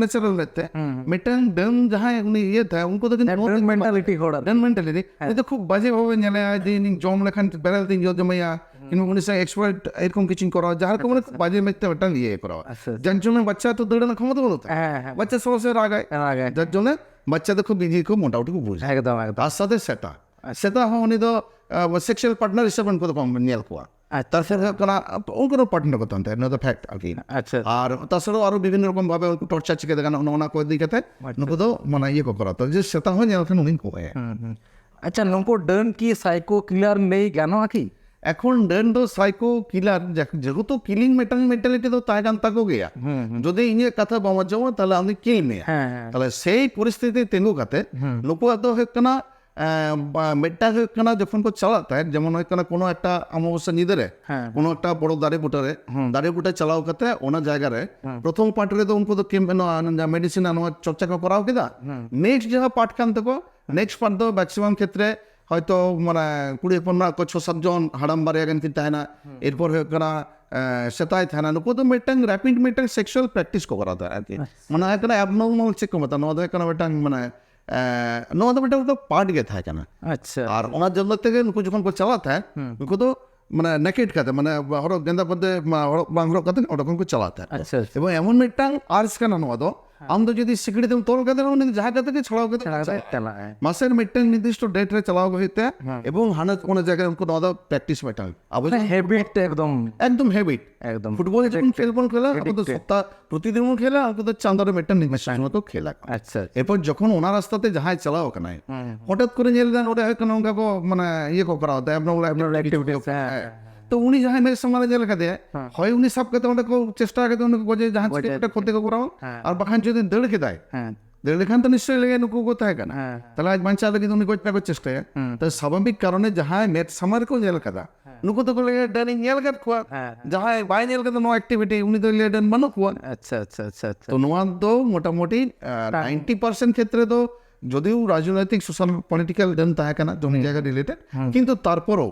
ᱱᱮᱪᱟᱨᱟᱞ ᱢᱮᱫ ᱛᱮ, ᱦᱩᱸ, ᱦᱩᱸ᱾ ᱢᱤᱫᱴᱟᱝ ᱰᱟᱹᱱ ᱡᱟᱦᱟᱸᱭ ᱩᱱᱤ ᱤᱭᱟᱹ ᱛᱟᱭ, ᱩᱱᱠᱩ ᱫᱚ ᱠᱤᱱᱛᱩ ᱰᱟᱹᱱ ᱢᱮᱱᱴᱟᱞᱤᱴᱤ ᱦᱚᱲ ᱟᱨᱠᱤ᱾ ᱰᱟᱹᱱ ᱢᱮᱱᱴᱟᱞᱤᱴᱤ, ᱦᱮᱸ᱾ ᱩᱱᱤ ᱫᱚ ᱠᱷᱩᱵ ᱵᱟᱡᱮ ᱵᱷᱟᱵᱮ ᱧᱮᱞᱮᱭᱟ, ᱡᱮ ᱤᱧ ᱡᱚᱢ ᱞᱮᱠᱷᱟᱱ ᱵᱮᱨᱮᱞ ᱛᱤᱧ ᱡᱚ ᱡᱚᱢᱮᱭᱟ, ᱠᱤᱝᱵᱟ ᱩᱱᱤ ᱥᱟᱶ ᱮᱠᱥᱯᱞᱚᱭᱴ ᱮᱨᱚᱠᱚᱢ ᱠᱤᱪᱷᱩᱧ ᱠᱚᱨᱟᱣᱟ, ᱡᱟᱦᱟᱸ ᱨᱮᱠᱚ ᱢᱟᱱᱮ ᱠᱷᱩᱵ ᱵᱟᱡᱮ ᱢᱮᱫ ᱛᱮ ᱢᱤᱫᱴᱟᱝ ᱤᱭᱟᱹ ᱠᱚᱨᱟᱣᱟ᱾ ᱟᱪᱪᱷᱟ, ᱟᱪᱪᱷᱟ᱾ ᱡᱟᱨ ᱡᱚᱱᱱᱚ ᱵᱟᱪᱪᱟ ᱛᱚ ᱫᱟᱹᱲ ᱨᱮᱱᱟᱜ ᱠᱷᱚᱢᱚᱛᱟ ᱵᱟᱹᱱᱩᱜ ᱛᱟᱭᱟ᱾ ᱦᱮᱸ, ᱦᱮᱸ᱾ ᱵᱟᱪᱪᱟ ᱥᱚᱢᱚᱥᱥᱟ ᱨᱟᱜᱟᱭ᱾ ᱨᱟᱜᱟᱭ᱾ ᱡᱟᱨ ᱡᱚᱱᱱᱚ ᱵᱟᱪᱪᱟ ᱫᱚ ᱠᱷᱩᱵ ᱤᱡᱤ ᱠᱚ ᱢᱚᱴᱟᱢᱩᱴᱤ ᱠᱚ ᱵᱩᱡᱟ᱾ ᱮᱠᱫᱚᱢ, ᱮᱠᱫᱚᱢ᱾ ᱛᱟᱨ ᱥᱟᱛᱷᱮ ᱥᱮᱛᱟ, ᱥᱮᱛᱟ ᱦᱚᱸ ᱩᱱᱤ ᱫᱚ ᱥᱮᱠᱥᱩᱣᱟᱞ ᱯᱟᱨᱴᱱᱟᱨ ᱦᱤᱥᱟᱹᱵ ᱩᱱᱠᱩ ᱫᱚᱠᱚ ᱧᱮᱞ ᱠᱚᱣᱟ᱾ ᱟᱪᱪᱷᱟ᱾ ᱛᱟᱨᱯᱚᱨ ᱦᱩᱭᱩᱜ ᱠᱟᱱᱟ ᱩᱱᱠᱩ ᱫᱚ ᱯᱟᱨᱴᱱᱟᱨ ᱠᱚ ᱛᱟᱦᱮᱱ ᱛᱟᱭᱟ, ᱱᱚᱣᱟ ᱫᱚ ᱯᱷᱮᱠᱴ ᱟᱨᱠᱤ᱾ ᱟᱪᱪᱷᱟ᱾ ᱟᱨ ᱛᱟᱪᱷᱟᱲᱟ ᱟᱨᱚ ᱵᱤᱵᱷᱤᱱᱱᱚ ᱨᱚᱠᱚᱢ ᱵᱷᱟᱵᱮ ᱩᱱᱠᱩ ᱴᱚᱨᱪᱟᱨ ᱪᱤᱠᱟᱹᱛᱮ ᱜᱟᱱᱚᱜᱼᱟ, ᱱᱚᱜᱼᱚ ᱱᱚᱣᱟ ᱠᱚ ᱤᱫᱤ ᱠᱟᱛᱮ ᱟᱪᱪᱷᱟ᱾ ᱱᱩᱠᱩ ᱫᱚ ᱢᱟᱱᱮ ᱤᱭᱟᱹ ᱠᱚ ᱠᱚᱨᱟᱣ ᱛᱟᱦᱮᱸ, ᱡᱮ ᱥᱮᱛᱟ ᱦᱚᱸ ᱧᱮᱞ ᱞᱮᱠᱷᱟᱱ ᱩᱱᱤᱧ ᱠᱚᱭᱟ᱾ ᱦᱩᱸ, ᱦᱩᱸ᱾ ᱟᱪᱪᱷᱟ, ᱱᱩᱠᱩ ᱰᱟᱹᱱ ᱠᱤ ᱥᱟᱭᱠᱳ ᱠᱤᱞᱟᱨ ᱞᱟᱹᱭ ᱜᱟᱱᱚᱜᱼᱟ ᱠᱤ? ᱮᱠᱷᱚᱱ ᱰᱟᱹᱱ ᱫᱚ ᱥᱟᱭᱠᱳ ᱠᱤᱞᱟᱨ, ᱡᱮᱦᱮᱛᱩ ᱠᱤᱞᱤᱝ ᱢᱤᱫᱴᱟᱝ ᱢᱮᱱᱴᱟᱞᱤᱴᱤ ᱫᱚ ᱛᱟᱦᱮᱸ ᱠᱟᱱ ᱛᱟᱠᱚ ᱜᱮᱭᱟ᱾ ᱦᱩᱸ, ᱦᱩᱸ᱾ ᱡᱩᱫᱤ ᱤᱧᱟᱹᱜ ᱠᱟᱛᱷᱟ ᱵᱟᱢ ᱟᱸᱡᱚᱢᱟ, ᱛᱟᱦᱞᱮ ᱟᱢ ᱫᱚ ᱠᱤᱞ ᱢᱮᱭᱟ᱾ ᱦᱮᱸ, ᱦᱮᱸ᱾ ᱛᱟᱦᱞᱮ ᱥᱮᱭ ᱯᱚᱨᱤᱥᱛᱷᱤᱛᱤ ᱛᱤᱸᱜᱩ ᱠᱟᱛᱮ ᱦᱩᱸ᱾ ᱱᱩᱠᱩᱣᱟᱜ ᱫᱚ ᱦᱩᱭᱩᱜ ᱠᱟᱱᱟ, ᱮᱸ, ᱵᱟ-, ᱢᱤᱫᱴᱟᱝ ᱦᱩᱭᱩᱜ ᱠᱟᱱᱟ, ᱡᱚᱠᱷᱚᱱ ᱠᱚ ᱪᱟᱞᱟᱜ ᱛᱟᱦᱮᱸᱫ, ᱡᱮᱢᱚᱱ ᱦᱩᱭᱩᱜ ᱠᱟᱱᱟ ᱠᱳᱱᱳ ᱮᱠᱴᱟ ᱚᱢᱟᱵᱚᱥᱭᱟ ᱧᱤᱫᱟᱹ ᱨᱮ ᱦᱮᱸ᱾ ᱠᱳᱱᱳ ᱮᱠᱴᱟ ᱵᱚᱲᱚ ᱫᱟᱨᱮ ᱵᱩᱴᱟᱹ ᱨᱮ, ᱦᱩᱸ᱾ ᱫᱟᱨᱮ ᱵᱩᱴᱟᱹ ᱪᱟᱞᱟᱣ ᱠᱟᱛᱮ ᱚᱱᱟ ᱡᱟᱭᱜᱟ ᱨᱮ ᱦᱩᱸ᱾ ᱯᱨᱚᱛᱷᱚᱢ ᱯᱟᱨᱴ ᱨᱮᱫᱚ ᱩᱱᱠᱩ ᱫᱚ ᱠᱮᱢ-, ᱱᱚᱣᱟ ᱢᱮᱰᱤᱥᱤᱱ ᱟᱨ ᱱᱚᱣᱟ ᱪᱚᱨᱪᱟ ᱠᱚ ᱠᱚᱨᱟᱣ ᱠᱮᱫᱟ᱾ ᱦᱩᱸ᱾ ᱱᱮᱠᱥᱴ ᱡᱟᱦᱟᱸ ᱯᱟᱨᱴ ᱠᱟᱱ ᱛᱟᱠᱚ, ᱱᱮᱠᱥᱴ ᱯᱟᱨᱴ ᱫᱚ ᱢᱮᱠᱥᱤᱢᱟᱢ ᱠᱷᱮᱛᱨᱮ ᱦᱚᱭᱛᱚ ᱢᱟᱱᱮ ᱠᱩᱲᱤ ᱦᱚᱯᱚᱱ ᱢᱮᱱᱟᱜ ᱠᱚ ᱪᱷᱚ ᱥᱟᱛ ᱡᱚᱱ, ᱦᱟᱲᱟᱢ ᱵᱟᱨᱭᱟ ᱜᱟᱱ ᱠᱤᱱ ᱛᱟᱦᱮᱱᱟ, ᱮᱨᱯᱚᱨ ᱦᱩᱭᱩᱜ ᱠᱟᱱᱟ, ᱮᱸ, ᱥᱮᱛᱟᱭ ᱛᱟᱦᱮᱱᱟ᱾ ᱱᱩᱠᱩ ᱫᱚ ᱢᱤᱫᱴᱟᱝ ᱨᱮᱯᱤᱰ ᱢᱤᱫᱴᱟᱝ ᱥᱮᱠᱥᱩᱣᱟᱞ ᱯᱨᱮᱠᱴᱤᱥ ᱠᱚ ᱠᱚᱨᱟᱣ ᱫᱟ ᱟᱨᱠᱤ᱾ ᱟᱪᱪᱷᱟ᱾ ᱢᱟᱱᱮ ᱦᱩᱭᱩᱜ ᱠᱟᱱᱟ ᱮᱵᱱᱚᱨᱢᱟᱞ ᱪᱮᱫ ᱠᱚ ᱢᱮᱛᱟᱜᱼᱟ, ᱱᱚᱣᱟ ᱫᱚ ᱦᱩᱭᱩᱜ ᱠᱟᱱᱟ ᱢᱤᱫᱴᱟᱝ ᱢᱟᱱᱮ, ᱮᱸ, ᱱᱚᱣᱟ ᱫᱚ ᱢᱤᱫᱴᱟᱝ ᱯᱟᱨᱴ ᱜᱮ ᱛᱟᱦᱮᱸ ᱠᱟᱱᱟ᱾ ᱟᱪᱪᱷᱟ᱾ ᱟᱨ ᱚᱱᱟ ᱡᱚᱱᱱᱚ ᱛᱮᱜᱮ ᱱᱩᱠᱩ ᱡᱚᱠᱷᱚᱱ ᱠᱚ ᱪᱟᱞᱟᱜ ᱛᱟᱦᱮᱸᱫ, ᱦᱩᱸ᱾ ᱱᱩᱠᱩ ᱫᱚ ᱢᱟᱱᱮ ᱱᱮᱠᱮᱰ ᱠᱟᱛᱮ, ᱢᱟᱱᱮ ᱦᱚᱨᱚᱜ ᱜᱮᱸᱫᱟ ᱵᱟᱸᱫᱮ, ᱢᱟ-, ᱦᱚᱨᱚᱜ ᱵᱟᱝ ᱦᱚᱨᱚᱜ ᱠᱟᱛᱮ ᱚᱸᱰᱮ ᱠᱷᱚᱱ ᱠᱚ ᱪᱟᱞᱟᱜ ᱛᱟᱦᱮᱸᱫ᱾ ᱟᱪᱪᱷᱟ, ᱟᱪᱪᱷᱟ᱾ ᱮᱵᱚᱝ ᱮᱢᱚᱱ ᱢᱤᱫᱴᱟᱝ ᱟᱨᱴᱥ ᱠᱟᱱᱟ ᱱᱚᱣᱟ ᱫᱚ, ᱟᱢ ᱫᱚ ᱡᱩᱫᱤ ᱥᱤᱠᱲᱤ ᱛᱮᱢ ᱛᱚᱞ ᱠᱟᱛᱮ ᱨᱮᱦᱚᱸ, ᱩᱱᱤ ᱫᱚ ᱡᱟᱦᱟᱸ ᱠᱟᱛᱮ ᱜᱮ ᱪᱷᱟᱲᱟᱣ ᱠᱟᱛᱮ ᱪᱷᱟᱲᱟᱣ ᱠᱟᱛᱮ ᱪᱟᱞᱟᱜᱼᱟ᱾ ᱪᱟᱞᱟᱜᱼᱟᱭ᱾ ᱢᱟᱥᱮᱨ ᱢᱤᱫᱴᱟᱝ ᱱᱤᱨᱫᱤᱥᱴᱚ ᱰᱮᱴ ᱨᱮ ᱪᱟᱞᱟᱣ ᱜᱮ ᱦᱩᱭᱩᱜ ᱛᱟᱭᱟ᱾ ᱦᱮᱸ᱾ ᱮᱵᱚᱝ ᱦᱟᱱᱟ ᱚᱱᱟ ᱡᱟᱭᱜᱟ ᱨᱮ ᱩᱱᱠᱩ ᱱᱚᱣᱟ ᱫᱚ ᱯᱨᱮᱠᱴᱤᱥ ᱢᱤᱫᱴᱟᱝ᱾ ᱟᱵᱚ ᱢᱟᱱᱮ ᱡᱮᱢᱚᱱ ᱦᱮᱵᱤᱴ ᱮᱠᱫᱚᱢ᱾ ᱮᱠᱫᱚᱢ ᱦᱮᱵᱤᱴ᱾ ᱮᱠᱫᱚᱢ᱾ ᱯᱷᱩᱴᱵᱚᱞ ᱡᱚᱠᱷᱚᱱ Addicted. ᱠᱷᱮᱞ ᱵᱚᱱ ᱠᱷᱮᱞᱟ, ᱟᱵᱚ ᱫᱚ Addicted. ᱥᱚᱯᱛᱟ ᱯᱨᱚᱛᱤᱫᱤᱱ ᱵᱚᱱ ᱠᱷᱮᱞᱟ, ᱩᱱᱠᱩ ᱫᱚ ᱪᱟᱸᱫᱳ ᱨᱮ ᱢᱤᱫᱴᱟᱝ ᱱᱤᱨᱫᱤᱥᱴᱚ ᱥᱚᱢᱚᱭ ᱠᱚ ᱠᱷᱮᱞᱟ᱾ ᱟᱪᱪᱷᱟ, ᱟᱪᱪᱷᱟ᱾ ᱮᱨᱯᱚᱨ ᱡᱚᱠᱷᱚᱱ ᱚᱱᱟ ᱨᱟᱥᱛᱟ ᱛᱮ ᱡᱟᱦᱟᱸᱭ ᱪᱟᱞᱟᱣ ᱟᱠᱟᱱᱟᱭ, ᱦᱩᱸ, ᱦᱩᱸ᱾ ᱦᱚᱴᱟᱛ ᱠᱚᱨᱮ ᱧᱮᱞ ᱮᱫᱟ ᱱᱚᱰᱮ ᱦᱩᱭᱩᱜ ᱠᱟᱱᱟ ᱱᱚᱝᱠᱟ ᱠᱚ ᱢᱟᱱᱮ ᱤᱭᱟᱹ ᱠᱚ ᱠᱚᱨᱟᱣ ᱮᱫᱟ, abnormal activities Activities, ᱠᱚ᱾ ᱦᱮᱸ, ᱦᱮᱸ᱾ ᱦᱮᱸ᱾ ᱛᱚ ᱩᱱᱤ ᱡᱟᱦᱟᱸᱭ ᱢᱮᱫ ᱥᱟᱢᱟᱝ ᱨᱮ ᱧᱮᱞ ᱠᱟᱫᱮᱭᱟ, ᱦᱮᱸ᱾ ᱦᱳᱭ ᱩᱱᱤ ᱥᱟᱵ ᱠᱟᱛᱮ ᱚᱸᱰᱮ ᱠᱚ ᱪᱮᱥᱴᱟ ᱠᱟᱛᱮ ᱚᱸᱰᱮ ᱠᱚ ᱜᱚᱡᱮ, ᱡᱟᱦᱟᱸ ᱜᱚᱡᱮ᱾ ᱪᱤᱠᱟᱹ ᱢᱤᱫᱴᱟᱝ ᱠᱷᱚᱛᱤ ᱠᱚ ᱠᱚᱨᱟᱣᱟ᱾ ᱦᱮᱸ᱾ ᱟᱨ ᱵᱟᱠᱷᱟᱱ ᱡᱩᱫᱤ ᱫᱟᱹᱲ ᱠᱮᱫᱟᱭ, ᱦᱮᱸ᱾ ᱫᱟᱹᱲ ᱞᱮᱠᱷᱟᱱ ᱛᱚ ᱱᱤᱥᱪᱚᱭ ᱞᱟᱹᱭᱟ ᱱᱩᱠᱩ ᱠᱚ ᱛᱟᱦᱮᱸ ᱠᱟᱱᱟ᱾ ᱦᱮᱸ᱾ ᱛᱟᱦᱞᱮ ᱟᱡ ᱵᱟᱧᱪᱟᱣ ᱞᱟᱹᱜᱤᱫ ᱩᱱᱤ ᱜᱚᱡ ᱨᱮᱱᱟᱜ ᱠᱚ ᱪᱮᱥᱴᱟᱭᱟ᱾ ᱦᱩᱸ᱾ ᱛᱚ ᱥᱟᱵᱷᱟᱵᱤᱠ ᱠᱟᱨᱚᱱᱮ ᱡᱟᱦᱟᱸᱭ ᱢᱮᱫ ᱥᱟᱢᱟᱝ ᱨᱮᱠᱚ ᱧᱮᱞ ᱠᱟᱫᱟ, ᱦᱮᱸ᱾ ᱱᱩᱠᱩ ᱫᱚᱠᱚ ᱞᱟᱹᱭᱟ, "ᱰᱟᱹᱱᱤᱧ ᱧᱮᱞ ᱠᱟᱫ ᱠᱚᱣᱟ᱾" ᱦᱮᱸ, ᱦᱮᱸ᱾ ᱡᱟᱦᱟᱸᱭ ᱵᱟᱭ ᱧᱮᱞ ᱠᱟᱫᱟ ᱱᱚᱣᱟ ᱮᱠᱴᱤᱵᱷᱤᱴᱤ, ᱩᱱᱤ ᱫᱚᱭ ᱞᱟᱹᱭᱟ, "ᱰᱟᱹᱱ ᱵᱟᱹᱱᱩᱜ ᱠᱚᱣᱟ᱾" ᱟᱪᱪᱷᱟ, ᱟᱪᱪᱷᱟ, ᱟᱪᱪᱷᱟ, ᱟᱪᱪᱷᱟ᱾ ᱛᱚ ᱱᱚᱣᱟ ᱫᱚ ᱢᱚᱴᱟᱢᱩᱴᱤ, ᱟᱸ, ᱴᱟᱝ- ninety percent ᱠᱷᱮᱛᱨᱮ ᱫᱚ ᱡᱚᱫᱤᱣ ᱨᱟᱡᱽᱱᱳᱭᱛᱤᱠ ᱥᱳᱥᱟᱞ ᱯᱚᱞᱤᱴᱤᱠᱟᱞ ᱰᱟᱹᱱ ᱛᱟᱦᱮᱸ ᱠᱟᱱᱟ, ᱡᱚᱢᱤ ᱦᱩᱸ᱾ ᱡᱟᱭᱜᱟ ᱨᱤᱞᱮᱴᱮᱰ, ᱦᱩᱸ᱾ ᱠᱤᱱᱛᱩ ᱛᱟᱨᱯᱚᱨᱮও,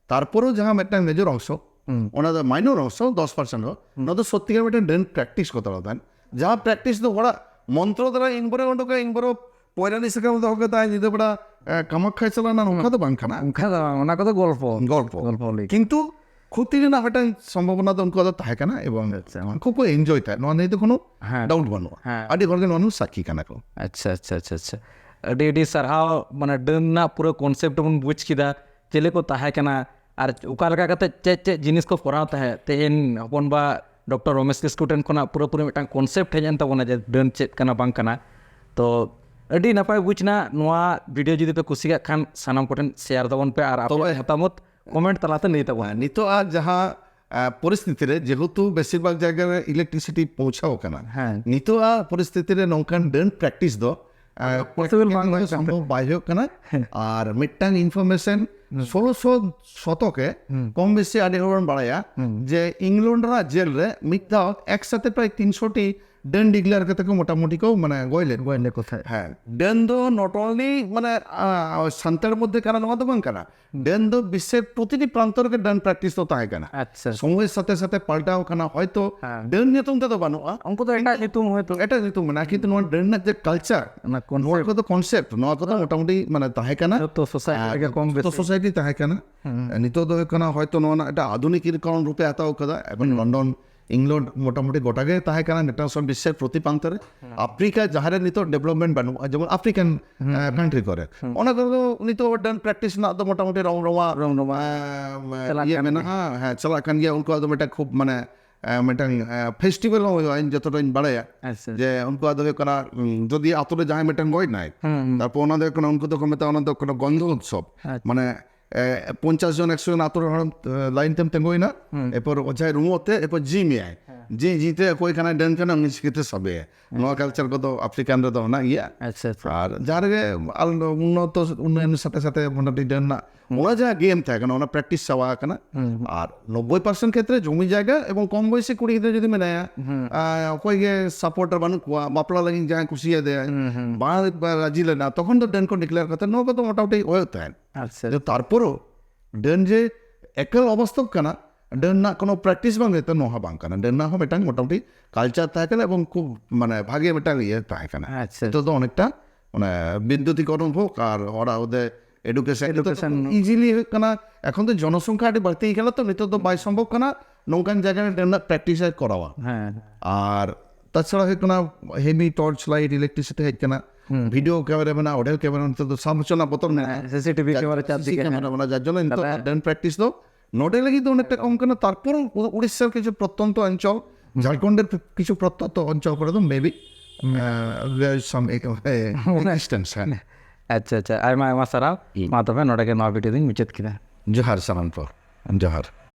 ᱛᱟᱨᱯᱚᱨᱮও ᱡᱟᱦᱟᱸ ᱢᱤᱫᱴᱟᱝ ᱢᱮᱡᱚᱨ ᱚᱝᱥᱚ, ᱦᱩᱸ᱾ ᱚᱱᱟ ᱫᱚ ᱢᱟᱭᱱᱚᱨ ᱚᱝᱥᱚ, ᱫᱚᱥ ᱯᱟᱨᱥᱮᱱᱴ ᱦᱚᱸ᱾ ᱦᱩᱸ᱾ ᱱᱚᱣᱟ ᱫᱚ ᱥᱚᱛᱛᱤ ᱜᱮ ᱢᱤᱫᱴᱮᱱ ᱰᱟᱹᱱ ᱯᱨᱮᱠᱴᱤᱥ ᱠᱚ ᱛᱟᱲᱟᱣ ᱛᱟᱦᱮᱸᱫ᱾ ᱡᱟᱦᱟᱸ ᱯᱨᱮᱠᱴᱤᱥ ᱫᱚ ᱦᱚᱲᱟᱜ ᱢᱚᱱᱛᱨᱚ ᱫᱟᱨᱟ ᱤᱱ ᱵᱚᱨᱮ ᱚᱸᱰᱮ ᱤᱱ ᱵᱚᱨᱮ ᱯᱚᱭᱨᱟᱱᱤ ᱥᱟᱠᱟᱢ ᱫᱚᱦᱚ ᱠᱟᱛᱮ ᱧᱤᱫᱟᱹ ᱵᱮᱲᱟ, ᱮ, ᱠᱟᱢᱟᱠᱠᱷᱟᱭ ᱪᱟᱞᱟᱣ ᱮᱱᱟ, ᱱᱚᱝᱠᱟ ᱫᱚ ᱵᱟᱝ ᱠᱟᱱᱟ᱾ ᱚᱱᱠᱟ ᱫᱚ ᱵᱟᱝ, ᱚᱱᱟ ᱠᱚᱫᱚ ᱜᱚᱞᱯᱚ᱾ ᱜᱚᱞᱯᱚ᱾ ᱜᱚᱞᱯᱚ ᱞᱟᱹᱭ᱾ ᱠᱤᱱᱛᱩ ᱠᱷᱚᱛᱤ ᱨᱮᱱᱟᱜ ᱢᱤᱫᱴᱟᱝ ᱥᱚᱢᱵᱷᱟᱵᱚᱱᱟ ᱫᱚ ᱩᱱᱠᱩᱣᱟᱜ ᱫᱚ ᱛᱟᱦᱮᱸ ᱠᱟᱱᱟ ᱮᱵᱚᱝ ᱟᱪᱪᱷᱟ᱾ ᱩᱱᱠᱩ ᱠᱚ ᱮᱱᱡᱚᱭ ᱛᱟᱦᱮᱸᱫ, ᱱᱚᱣᱟ ᱱᱤᱭᱮ ᱫᱚ ᱠᱳᱱᱳ ᱦᱮᱸ᱾ ᱰᱟᱣᱩᱴ ᱵᱟᱹᱱᱩᱜᱼᱟ᱾ ᱦᱮᱸ᱾ ᱟᱹᱰᱤ ᱦᱚᱲᱜᱮ ᱱᱚᱣᱟ ᱨᱮᱱᱟᱜ ᱥᱟᱹᱠᱷᱤ ᱠᱟᱱᱟ ᱠᱚ᱾ ᱟᱪᱪᱷᱟ, ᱟᱪᱪᱷᱟ, ᱟᱪᱪᱷᱟ, ᱟᱪᱪᱷᱟ᱾ ᱟᱹᱰᱤ, ᱟᱹᱰᱤ ᱥᱟᱨᱦᱟᱣ, ᱢᱟᱱᱮ, ᱰᱟᱹᱱ ᱨᱮᱱᱟᱜ ᱯᱩᱨᱟᱹ ᱠᱚᱱᱥᱮᱯᱴ ᱵᱚᱱ ᱵᱩᱡᱽ ᱠᱮᱫᱟ, ᱪᱮᱞᱮ ᱠᱚ ᱛᱟᱦᱮᱸ ᱠᱟᱱᱟ ᱟᱨ ᱚᱠᱟ ᱞᱮᱠᱟ ᱠᱟᱛᱮ ᱪᱮᱫ ᱪᱮᱫ ᱡᱤᱱᱤᱥ ᱠᱚ ᱠᱚᱨᱟᱣ ᱛᱟᱦᱮᱸᱫ᱾ ᱛᱮᱦᱮᱧ ᱦᱚᱯᱚᱱ ᱵᱟ ᱰᱚᱠᱴᱚᱨ ᱨᱚᱢᱮᱥ ᱠᱤᱥᱠᱩ ᱴᱷᱮᱱ ᱠᱷᱚᱱᱟᱜ ᱯᱩᱨᱟᱹᱯᱩᱨᱤ ᱢᱤᱫᱴᱟᱝ ᱠᱚᱱᱥᱮᱯᱴ ᱦᱮᱡ ᱮᱱ ᱛᱟᱵᱚᱱᱟ ᱡᱮ ᱰᱟᱹᱱ ᱪᱮᱫ ᱠᱟᱱᱟ ᱵᱟᱝ ᱠᱟᱱᱟ᱾ ᱛᱚ ᱟᱹᱰᱤ ᱱᱟᱯᱟᱭ ᱵᱩᱡᱽ ᱮᱱᱟ᱾ ᱱᱚᱣᱟ ᱵᱷᱤᱰᱤᱭᱳ ᱡᱩᱫᱤ ᱯᱮ ᱠᱩᱥᱤᱭᱟᱜ ᱠᱷᱟᱱ ᱥᱟᱱᱟᱢ ᱠᱚᱴᱷᱮᱱ ᱥᱮᱭᱟᱨ ᱛᱟᱵᱚᱱ ᱯᱮ ᱟᱨ ᱟᱯᱮᱭᱟᱜ ᱛᱚᱵᱮ ᱢᱚᱛᱟᱢᱚᱛ ᱠᱚᱢᱮᱱᱴ ᱛᱟᱞᱟᱛᱮ ᱞᱟᱹᱭ ᱛᱟᱵᱚᱱ᱾ ᱦᱮᱸ, ᱱᱤᱛᱚᱜ ᱟᱜ ᱡᱟᱦᱟᱸ, ᱟ, ᱯᱚᱨᱤᱥᱛᱷᱤᱛᱤ ᱨᱮ ᱡᱮᱦᱮᱛᱩ ᱵᱮᱥᱤᱨ ᱵᱷᱟᱜᱽ ᱡᱟᱭᱜᱟ ᱨᱮ ᱤᱞᱮᱠᱴᱨᱤᱥᱤᱴᱤ ᱯᱳᱣᱪᱷᱟᱣ ᱠᱟᱱᱟ, ᱦᱮᱸ᱾ ᱱᱤᱛᱚᱜ ᱟᱜ ᱯᱚᱨᱤᱥᱛᱷᱤᱛᱤ ᱨᱮ ᱱᱚᱝᱠᱟᱱ ᱰᱟᱹᱱ ᱯᱨᱮᱠᱴᱤᱥ ᱫᱚ, ᱟ, possible ᱵᱟᱝ ᱯᱨᱮᱠᱴᱤᱥ ᱦᱩᱭᱩᱜ ᱠᱟᱱᱟ᱾ ᱥᱚᱢᱵᱷᱚᱵ ᱵᱟᱭ ᱦᱩᱭᱩᱜ ᱠᱟᱱᱟ᱾ ᱦᱮᱸ᱾ ᱟᱨ ᱢᱤᱫᱴᱟᱝ ᱤᱱᱯᱷᱚᱨᱢᱮᱥᱚᱱ ᱦᱩᱸ᱾ ᱥᱳᱞᱳᱥᱚ ᱥᱚᱛᱚᱠ ᱨᱮ ᱦᱩᱸ᱾ ᱠᱚᱢ ᱵᱮᱥᱤ ᱟᱹᱰᱤ ᱦᱚᱲ ᱵᱚᱱ ᱵᱟᱲᱟᱭᱟ ᱦᱩᱸ᱾ ᱡᱮ ᱤᱝᱞᱮᱱᱰ ᱨᱮᱱᱟᱜ ᱡᱮᱞ ᱨᱮ ᱢᱤᱫ ᱫᱷᱟᱣ ᱮᱠᱥᱟᱛᱮ ᱯᱨᱟᱭ ᱛᱤᱱᱥᱚ ᱴᱤ ᱰᱟᱹᱱ ᱰᱤᱠᱞᱮᱭᱟᱨ ᱠᱟᱛᱮ ᱠᱚ ᱢᱚᱴᱟᱢᱩᱴᱤ ᱠᱚ, ᱢᱟᱱᱮ, ᱜᱚᱡ ᱞᱮᱫ ᱠᱚᱣᱟ᱾ ᱜᱚᱡ ᱞᱮᱫ ᱠᱚ ᱛᱟᱦᱮᱸᱫ᱾ ᱦᱮᱸ, ᱰᱟᱹᱱ ᱫᱚ not only, ᱢᱟᱱᱮ, ᱟ, ᱥᱟᱱᱛᱟᱲ ᱢᱚᱫᱽᱫᱷᱮ ᱠᱟᱱᱟ ᱱᱚᱣᱟ ᱫᱚ ᱵᱟᱝ ᱠᱟᱱᱟ᱾ ᱰᱟᱹᱱ ᱫᱚ ᱵᱤᱥᱥᱮᱨ ᱯᱨᱚᱛᱤᱴᱤ ᱯᱨᱟᱱᱛᱚ ᱨᱮᱜᱮ ᱰᱟᱹᱱ ᱯᱨᱮᱠᱴᱤᱥ ᱫᱚ ᱛᱟᱦᱮᱸ ᱠᱟᱱᱟ᱾ ᱟᱪᱪᱷᱟ᱾ ᱥᱚᱢᱚᱭ ᱥᱟᱛᱷᱮ ᱥᱟᱛᱷᱮ ᱯᱟᱞᱴᱟᱣ ᱠᱟᱱᱟ, ᱦᱚᱭᱛᱚ ᱦᱮᱸ᱾ ᱰᱟᱹᱱ ᱧᱩᱛᱩᱢ ᱛᱮᱫᱚ ᱵᱟᱹᱱᱩᱜᱼᱟ᱾ ᱩᱱᱠᱩ ᱫᱚ ᱮᱴᱟᱜ ᱧᱩᱛᱩᱢ ᱦᱚᱭᱛᱚ᱾ ᱮᱴᱟᱜ ᱧᱩᱛᱩᱢ ᱢᱮᱱᱟᱜᱼᱟ, ᱠᱤᱱᱛᱩ ᱱᱚᱣᱟ ᱰᱟᱹᱱ ᱨᱮᱱᱟᱜ ᱡᱮ ᱠᱟᱞᱪᱟᱨ, ᱚᱱᱟ ᱱᱚᱣᱟ concept᱾ ᱠᱚᱫᱚ ᱠᱚᱱᱥᱮᱯᱴ, ᱱᱚᱣᱟ ᱠᱚᱫᱚ ᱢᱚᱴᱟᱢᱩᱴᱤ, ᱢᱟᱱᱮ, ᱛᱟᱦᱮᱸ ᱠᱟᱱᱟ᱾ ᱡᱚᱛᱚ ᱥᱳᱥᱟᱭᱴᱤ ᱟᱨ ᱨᱮᱜᱮ ᱠᱚᱢ ᱡᱚᱛᱚ ᱵᱮᱥᱤ᱾ ᱥᱳᱥᱟᱭᱴᱤ ᱛᱟᱦᱮᱸ ᱠᱟᱱᱟ᱾ ᱦᱩᱸ᱾ ᱱᱤᱛᱚᱜ ᱫᱚ ᱦᱩᱭᱩᱜ ᱠᱟᱱᱟ ᱦᱚᱭᱛᱚ ᱱᱚᱣᱟ ᱨᱮᱱᱟᱜ ᱮᱴᱟᱜ ᱟᱫᱷᱩᱱᱤᱠ ᱠᱟᱨᱚᱱ ᱨᱩᱯᱮ ᱦᱟᱛᱟᱣ ᱠᱟᱫᱟ᱾ ᱮᱵᱚᱝ ᱦᱩᱸ᱾ ᱞᱚᱱᱰᱚᱱ, ᱤᱝᱞᱮᱱᱰ ᱢᱚᱴᱟᱢᱩᱴᱤ ᱜᱚᱴᱟ ᱜᱮ ᱛᱟᱦᱮᱸ ᱠᱟᱱᱟ, ᱱᱮᱛᱟᱨ ᱥᱚᱵ ᱵᱤᱥᱥᱮᱨ ᱯᱨᱚᱛᱤ ᱯᱨᱟᱱᱛᱚ ᱨᱮ᱾ ᱦᱩᱸ᱾ ᱟᱯᱷᱨᱤᱠᱟ ᱡᱟᱦᱟᱸ ᱨᱮ ᱱᱤᱛᱚᱜ ᱰᱮᱵᱷᱞᱚᱯᱢᱮᱱᱴ ᱵᱟᱹᱱᱩᱜᱼᱟ, ᱡᱮᱢᱚᱱ ᱟᱯᱷᱨᱤᱠᱟᱱ, ᱦᱩᱸ᱾ ᱟ, ᱠᱟᱱᱴᱨᱤ ᱠᱚᱨᱮ, ᱦᱩᱸ᱾ ᱚᱱᱟ ᱠᱚᱨᱮ ᱫᱚ ᱱᱤᱛᱚᱜ ᱰᱟᱹᱱ ᱯᱨᱮᱠᱴᱤᱥ ᱨᱮᱱᱟᱜ ᱫᱚ ᱢᱚᱴᱟᱢᱩᱴᱤ ᱨᱚᱢ ᱨᱚᱢᱟ, ᱨᱚᱢ ᱨᱚᱢᱟ᱾ ᱟ, ᱪᱟᱞᱟᱜ ᱤᱭᱟᱹ ᱠᱟᱱ ᱢᱮᱱᱟᱜᱼᱟ᱾ ᱜᱮᱭᱟ᱾ ᱦᱮᱸ, ᱪᱟᱞᱟᱜ ᱠᱟᱱ ᱜᱮᱭᱟ᱾ ᱩᱱᱠᱩᱣᱟᱜ ᱫᱚ ᱢᱤᱫᱴᱟᱝ ᱠᱷᱩᱵ, ᱢᱟᱱᱮ, ᱟ, ᱢᱤᱫᱴᱟᱝ, ᱟ, ᱯᱷᱮᱥᱴᱤᱵᱷᱮᱞ ᱦᱚᱸ ᱦᱩᱭᱩᱜᱼᱟ, ᱤᱧ ᱡᱚᱛᱚᱴᱟᱧ ᱵᱟᱲᱟᱭᱟ᱾ ᱟᱪᱪᱷᱟ᱾ ᱡᱮ ᱩᱱᱠᱩᱣᱟᱜ ᱫᱚ ᱦᱩᱭᱩᱜ ᱠᱟᱱᱟ, ᱩᱸ, ᱡᱩᱫᱤ ᱟᱛᱳ ᱨᱮ ᱡᱟᱦᱟᱸᱭ ᱢᱤᱫᱴᱟᱝ ᱜᱚᱡ ᱮᱱᱟᱭ, ᱦᱩᱸ, ᱦᱩᱸ᱾ ᱛᱟᱨᱯᱚᱨ ᱚᱱᱟ ᱫᱚ ᱦᱩᱭᱩᱜ ᱠᱟᱱᱟ, ᱩᱱᱠᱩ ᱫᱚᱠᱚ ᱢᱮᱛᱟᱜᱼᱟ, ᱚᱱᱟ ᱫᱚ ᱦᱩᱭᱩᱜ ᱠᱟᱱᱟ ᱜᱚᱱᱫᱷᱚ ᱩᱛᱥᱚᱵ᱾ ᱟᱪᱪᱷᱟ᱾ ᱢᱟᱱᱮ, ᱮ, ᱯᱚᱧᱪᱟᱥ ᱡᱚᱱ, ᱮᱠᱥᱚ ᱡᱚᱱ ᱟᱛᱳ ᱨᱮᱱ ᱦᱚᱲ, ᱮ, ᱞᱟᱭᱤᱱ ᱛᱮᱢ ᱛᱤᱸᱜᱩᱭᱮᱱᱟ, ᱦᱩᱸ᱾ ᱮᱨᱯᱚᱨ ᱚᱡᱷᱟᱭ ᱨᱩᱢᱚᱜ ᱛᱮ, ᱮᱨᱯᱚᱨ ᱡᱤ ᱢᱮᱭᱟᱭ᱾ ᱦᱮᱸ᱾ ᱡᱤ, ᱡᱤ ᱛᱮ ᱚᱠᱚᱭ ᱠᱟᱱᱟᱭ, ᱰᱟᱹᱱ ᱠᱟᱱᱟᱭ, ᱩᱱᱤ ᱪᱤᱠᱟᱹᱛᱮ ᱥᱟᱵᱮᱭᱟ? ᱱᱚᱣᱟ ᱟᱪᱪᱷᱟ᱾ ᱠᱟᱞᱪᱟᱨ ᱠᱚᱫᱚ ᱟᱯᱷᱨᱤᱠᱟᱱ ᱨᱮᱫᱚ ᱢᱮᱱᱟᱜ ᱜᱮᱭᱟ᱾ ᱟᱪᱪᱷᱟ, ᱟᱪᱪᱷᱟ᱾ ᱟᱨ ᱡᱟᱦᱟᱸ ᱨᱮᱜᱮ ᱟᱞ-, ᱩᱱᱱᱚᱛᱚ ᱩᱱᱱᱚᱭᱚᱱ ᱥᱟᱛᱷᱮ ᱥᱟᱛᱷᱮ ᱢᱚᱴᱟᱢᱩᱴᱤ ᱰᱟᱹᱱ ᱨᱮᱱᱟᱜ ᱦᱩᱸ᱾ ᱚᱱᱟ ᱡᱟᱦᱟᱸ ᱜᱮᱢ ᱛᱟᱦᱮᱸ ᱠᱟᱱᱟ, ᱚᱱᱟ ᱯᱨᱮᱠᱴᱤᱥ ᱪᱟᱵᱟ ᱟᱠᱟᱱᱟ᱾ ᱦᱩᱸ, ᱦᱩᱸ᱾ ᱟᱨ ᱱᱚᱵᱵᱳᱭ ᱯᱟᱨᱥᱮᱱᱴ ᱠᱷᱮᱛᱨᱮ ᱡᱚᱢᱤ ᱡᱟᱭᱜᱟ ᱮᱵᱚᱝ ᱠᱚᱢ ᱵᱚᱭᱥᱤ ᱠᱩᱲᱤ ᱜᱤᱫᱽᱨᱟᱹ ᱡᱩᱫᱤ ᱢᱮᱱᱟᱭᱟ, ᱦᱩᱸ᱾ ᱟ, ᱚᱠᱚᱭ ᱜᱮ ᱥᱟᱯᱳᱨᱴ ᱨᱮ ᱵᱟᱹᱱᱩᱜ ᱠᱚᱣᱟ, ᱵᱟᱯᱞᱟ ᱞᱟᱹᱜᱤᱫ ᱡᱟᱦᱟᱸᱭ ᱠᱩᱥᱤᱭᱟᱫᱮᱭᱟᱭ, ᱦᱩᱸ, ᱦᱩᱸ᱾ ᱵᱟᱝ ᱵᱟᱭ ᱨᱟᱡᱤ ᱞᱮᱱᱟ, ᱛᱚᱠᱷᱚᱱ ᱫᱚ ᱰᱟᱹᱱ ᱠᱚ ᱰᱤᱠᱞᱮᱭᱟᱨ ᱠᱟᱛᱮ ᱱᱚᱣᱟ ᱠᱚᱫᱚ ᱢᱚᱴᱟᱢᱩᱴᱤ ᱦᱩᱭᱩᱜ ᱛᱟᱦᱮᱸᱫ᱾ ᱟᱪᱪᱷᱟ᱾ ᱡᱮ ᱛᱟᱨᱯᱚᱨᱚ ᱰᱟᱹᱱ ᱡᱮ ᱮᱠᱟᱞ ᱚᱵᱟᱥᱛᱚᱵ ᱠᱟᱱᱟ, ᱰᱟᱹᱱ ᱨᱮᱱᱟᱜ ᱠᱳᱱᱳ ᱯᱨᱮᱠᱴᱤᱥ ᱵᱟᱝ ᱦᱩᱭᱩᱜ ᱛᱟᱦᱮᱸ, ᱱᱚᱣᱟ ᱦᱚᱸ ᱵᱟᱝ ᱠᱟᱱᱟ᱾ ᱰᱟᱹᱱ ᱨᱮᱱᱟᱜ ᱦᱚᱸ ᱢᱤᱫᱴᱟᱝ ᱢᱚᱴᱟᱢᱩᱴᱤ ᱠᱟᱞᱪᱟᱨ ᱛᱟᱦᱮᱸ ᱠᱟᱱᱟ ᱮᱵᱚᱝ ᱠᱷᱩᱵ ᱢᱟᱱᱮ ᱵᱷᱟᱜᱮ ᱢᱤᱫᱴᱟᱝ ᱤᱭᱟᱹ ᱛᱟᱦᱮᱸ ᱠᱟᱱᱟ᱾ ᱟᱪᱪᱷᱟ᱾ ᱱᱤᱛᱚᱜ ᱫᱚ ᱚᱱᱮᱠᱴᱟ ᱢᱟᱱᱮ ᱵᱤᱫᱽᱭᱩᱛᱤᱠᱚᱨᱚᱱ ᱦᱳᱠ ᱟᱨ ᱦᱚᱲᱟᱜ ᱚᱫᱮ ᱮᱰᱩᱠᱮᱥᱚᱱ, Education. ᱤᱡᱤᱞᱤ ᱦᱩᱭᱩᱜ ᱠᱟᱱᱟ᱾ ᱮᱠᱷᱚᱱ ᱫᱚ ᱡᱚᱱᱚᱥᱚᱝᱠᱷᱟ ᱟᱹᱰᱤ ᱵᱟᱹᱲᱛᱤ ᱠᱟᱱᱟ, ᱛᱚ ᱱᱤᱛᱚᱜ ᱫᱚ ᱵᱟᱭ ᱥᱚᱢᱵᱷᱚᱵ ᱠᱟᱱᱟ ᱱᱚᱝᱠᱟᱱ ᱡᱟᱭᱜᱟ ᱨᱮ ᱰᱟᱹᱱ ᱨᱮᱱᱟᱜ ᱯᱨᱮᱠᱴᱤᱥ ᱮ ᱠᱚᱨᱟᱣᱟ᱾ ᱦᱮᱸ᱾ ᱟᱨ ᱛᱟᱪᱷᱟᱲᱟ ᱦᱩᱭᱩᱜ ᱠᱟᱱᱟ ᱦᱮᱵᱤ ᱴᱚᱨᱪ ᱞᱟᱭᱤᱴ, ᱤᱞᱮᱠᱴᱨᱤᱥᱤᱴᱤ ᱦᱮᱡ ᱠᱟᱱᱟ, ᱵᱷᱤᱰᱤᱭᱳ ᱠᱮᱢᱮᱨᱟ ᱢᱮᱱᱟᱜᱼᱟ, ᱚᱰᱮᱞ ᱠᱮᱢᱮᱨᱟ, ᱱᱤᱛᱚᱜ ᱫᱚ ᱥᱟᱵ ᱦᱚᱪᱚ ᱨᱮᱱᱟᱜ ᱵᱚᱛᱚᱨ ᱢᱮᱱᱟᱜᱼᱟ᱾ ᱦᱮᱸ, ᱥᱤᱥᱤᱴᱤᱵᱷᱤ ᱠᱮᱢᱮᱨᱟ ᱪᱟᱨ ᱥᱤᱥᱤ ᱫᱤᱠᱮ ᱠᱮᱢᱮᱨᱟ ᱦᱮᱱᱟᱜᱼᱟ᱾ ᱢᱮᱱᱟᱜᱼᱟ, ᱡᱟᱨ ᱡᱚᱱᱱᱚ ᱱᱤᱛᱚᱜ ᱛᱟᱦᱞᱮ ᱰᱟᱹᱱ ᱯᱨᱮᱠᱴᱤᱥ ᱫᱚ ᱱᱚᱰᱮ ᱞᱟᱹᱜᱤᱫ ᱫᱚ ᱚᱱᱮᱠᱴᱟ ᱠᱚᱢ ᱠᱟᱱᱟ᱾ ᱛᱟᱨᱯᱚᱨ ᱩ- ᱩᱲᱤᱥᱥᱟᱨ ᱠᱤᱪᱷᱩ ᱯᱨᱚᱛᱛᱚᱱᱛᱚ ᱚᱧᱪᱚᱞ, ঝাড়খণ্ডের কিছু প্রত্যন্ত অঞ্চল করে তো মেবি এক্সিস্টেন্স। হ্যাঁ। ᱟᱪᱪᱷᱟ, ᱟᱪᱪᱷᱟ, ᱟᱭᱢᱟ ᱟᱭᱢᱟ ᱥᱟᱨᱦᱟᱣ᱾ ᱢᱟ ᱛᱚᱵᱮ ᱱᱚᱰᱮ ᱜᱮ ᱱᱚᱣᱟ ᱵᱷᱤᱰᱤᱭᱳ ᱫᱚᱧ ᱢᱩᱪᱟᱹᱫ ᱠᱮᱫᱟ᱾ ᱡᱚᱦᱟᱨ ᱥᱟᱱᱟᱢ ᱠᱚ, ᱡᱚᱦᱟᱨ᱾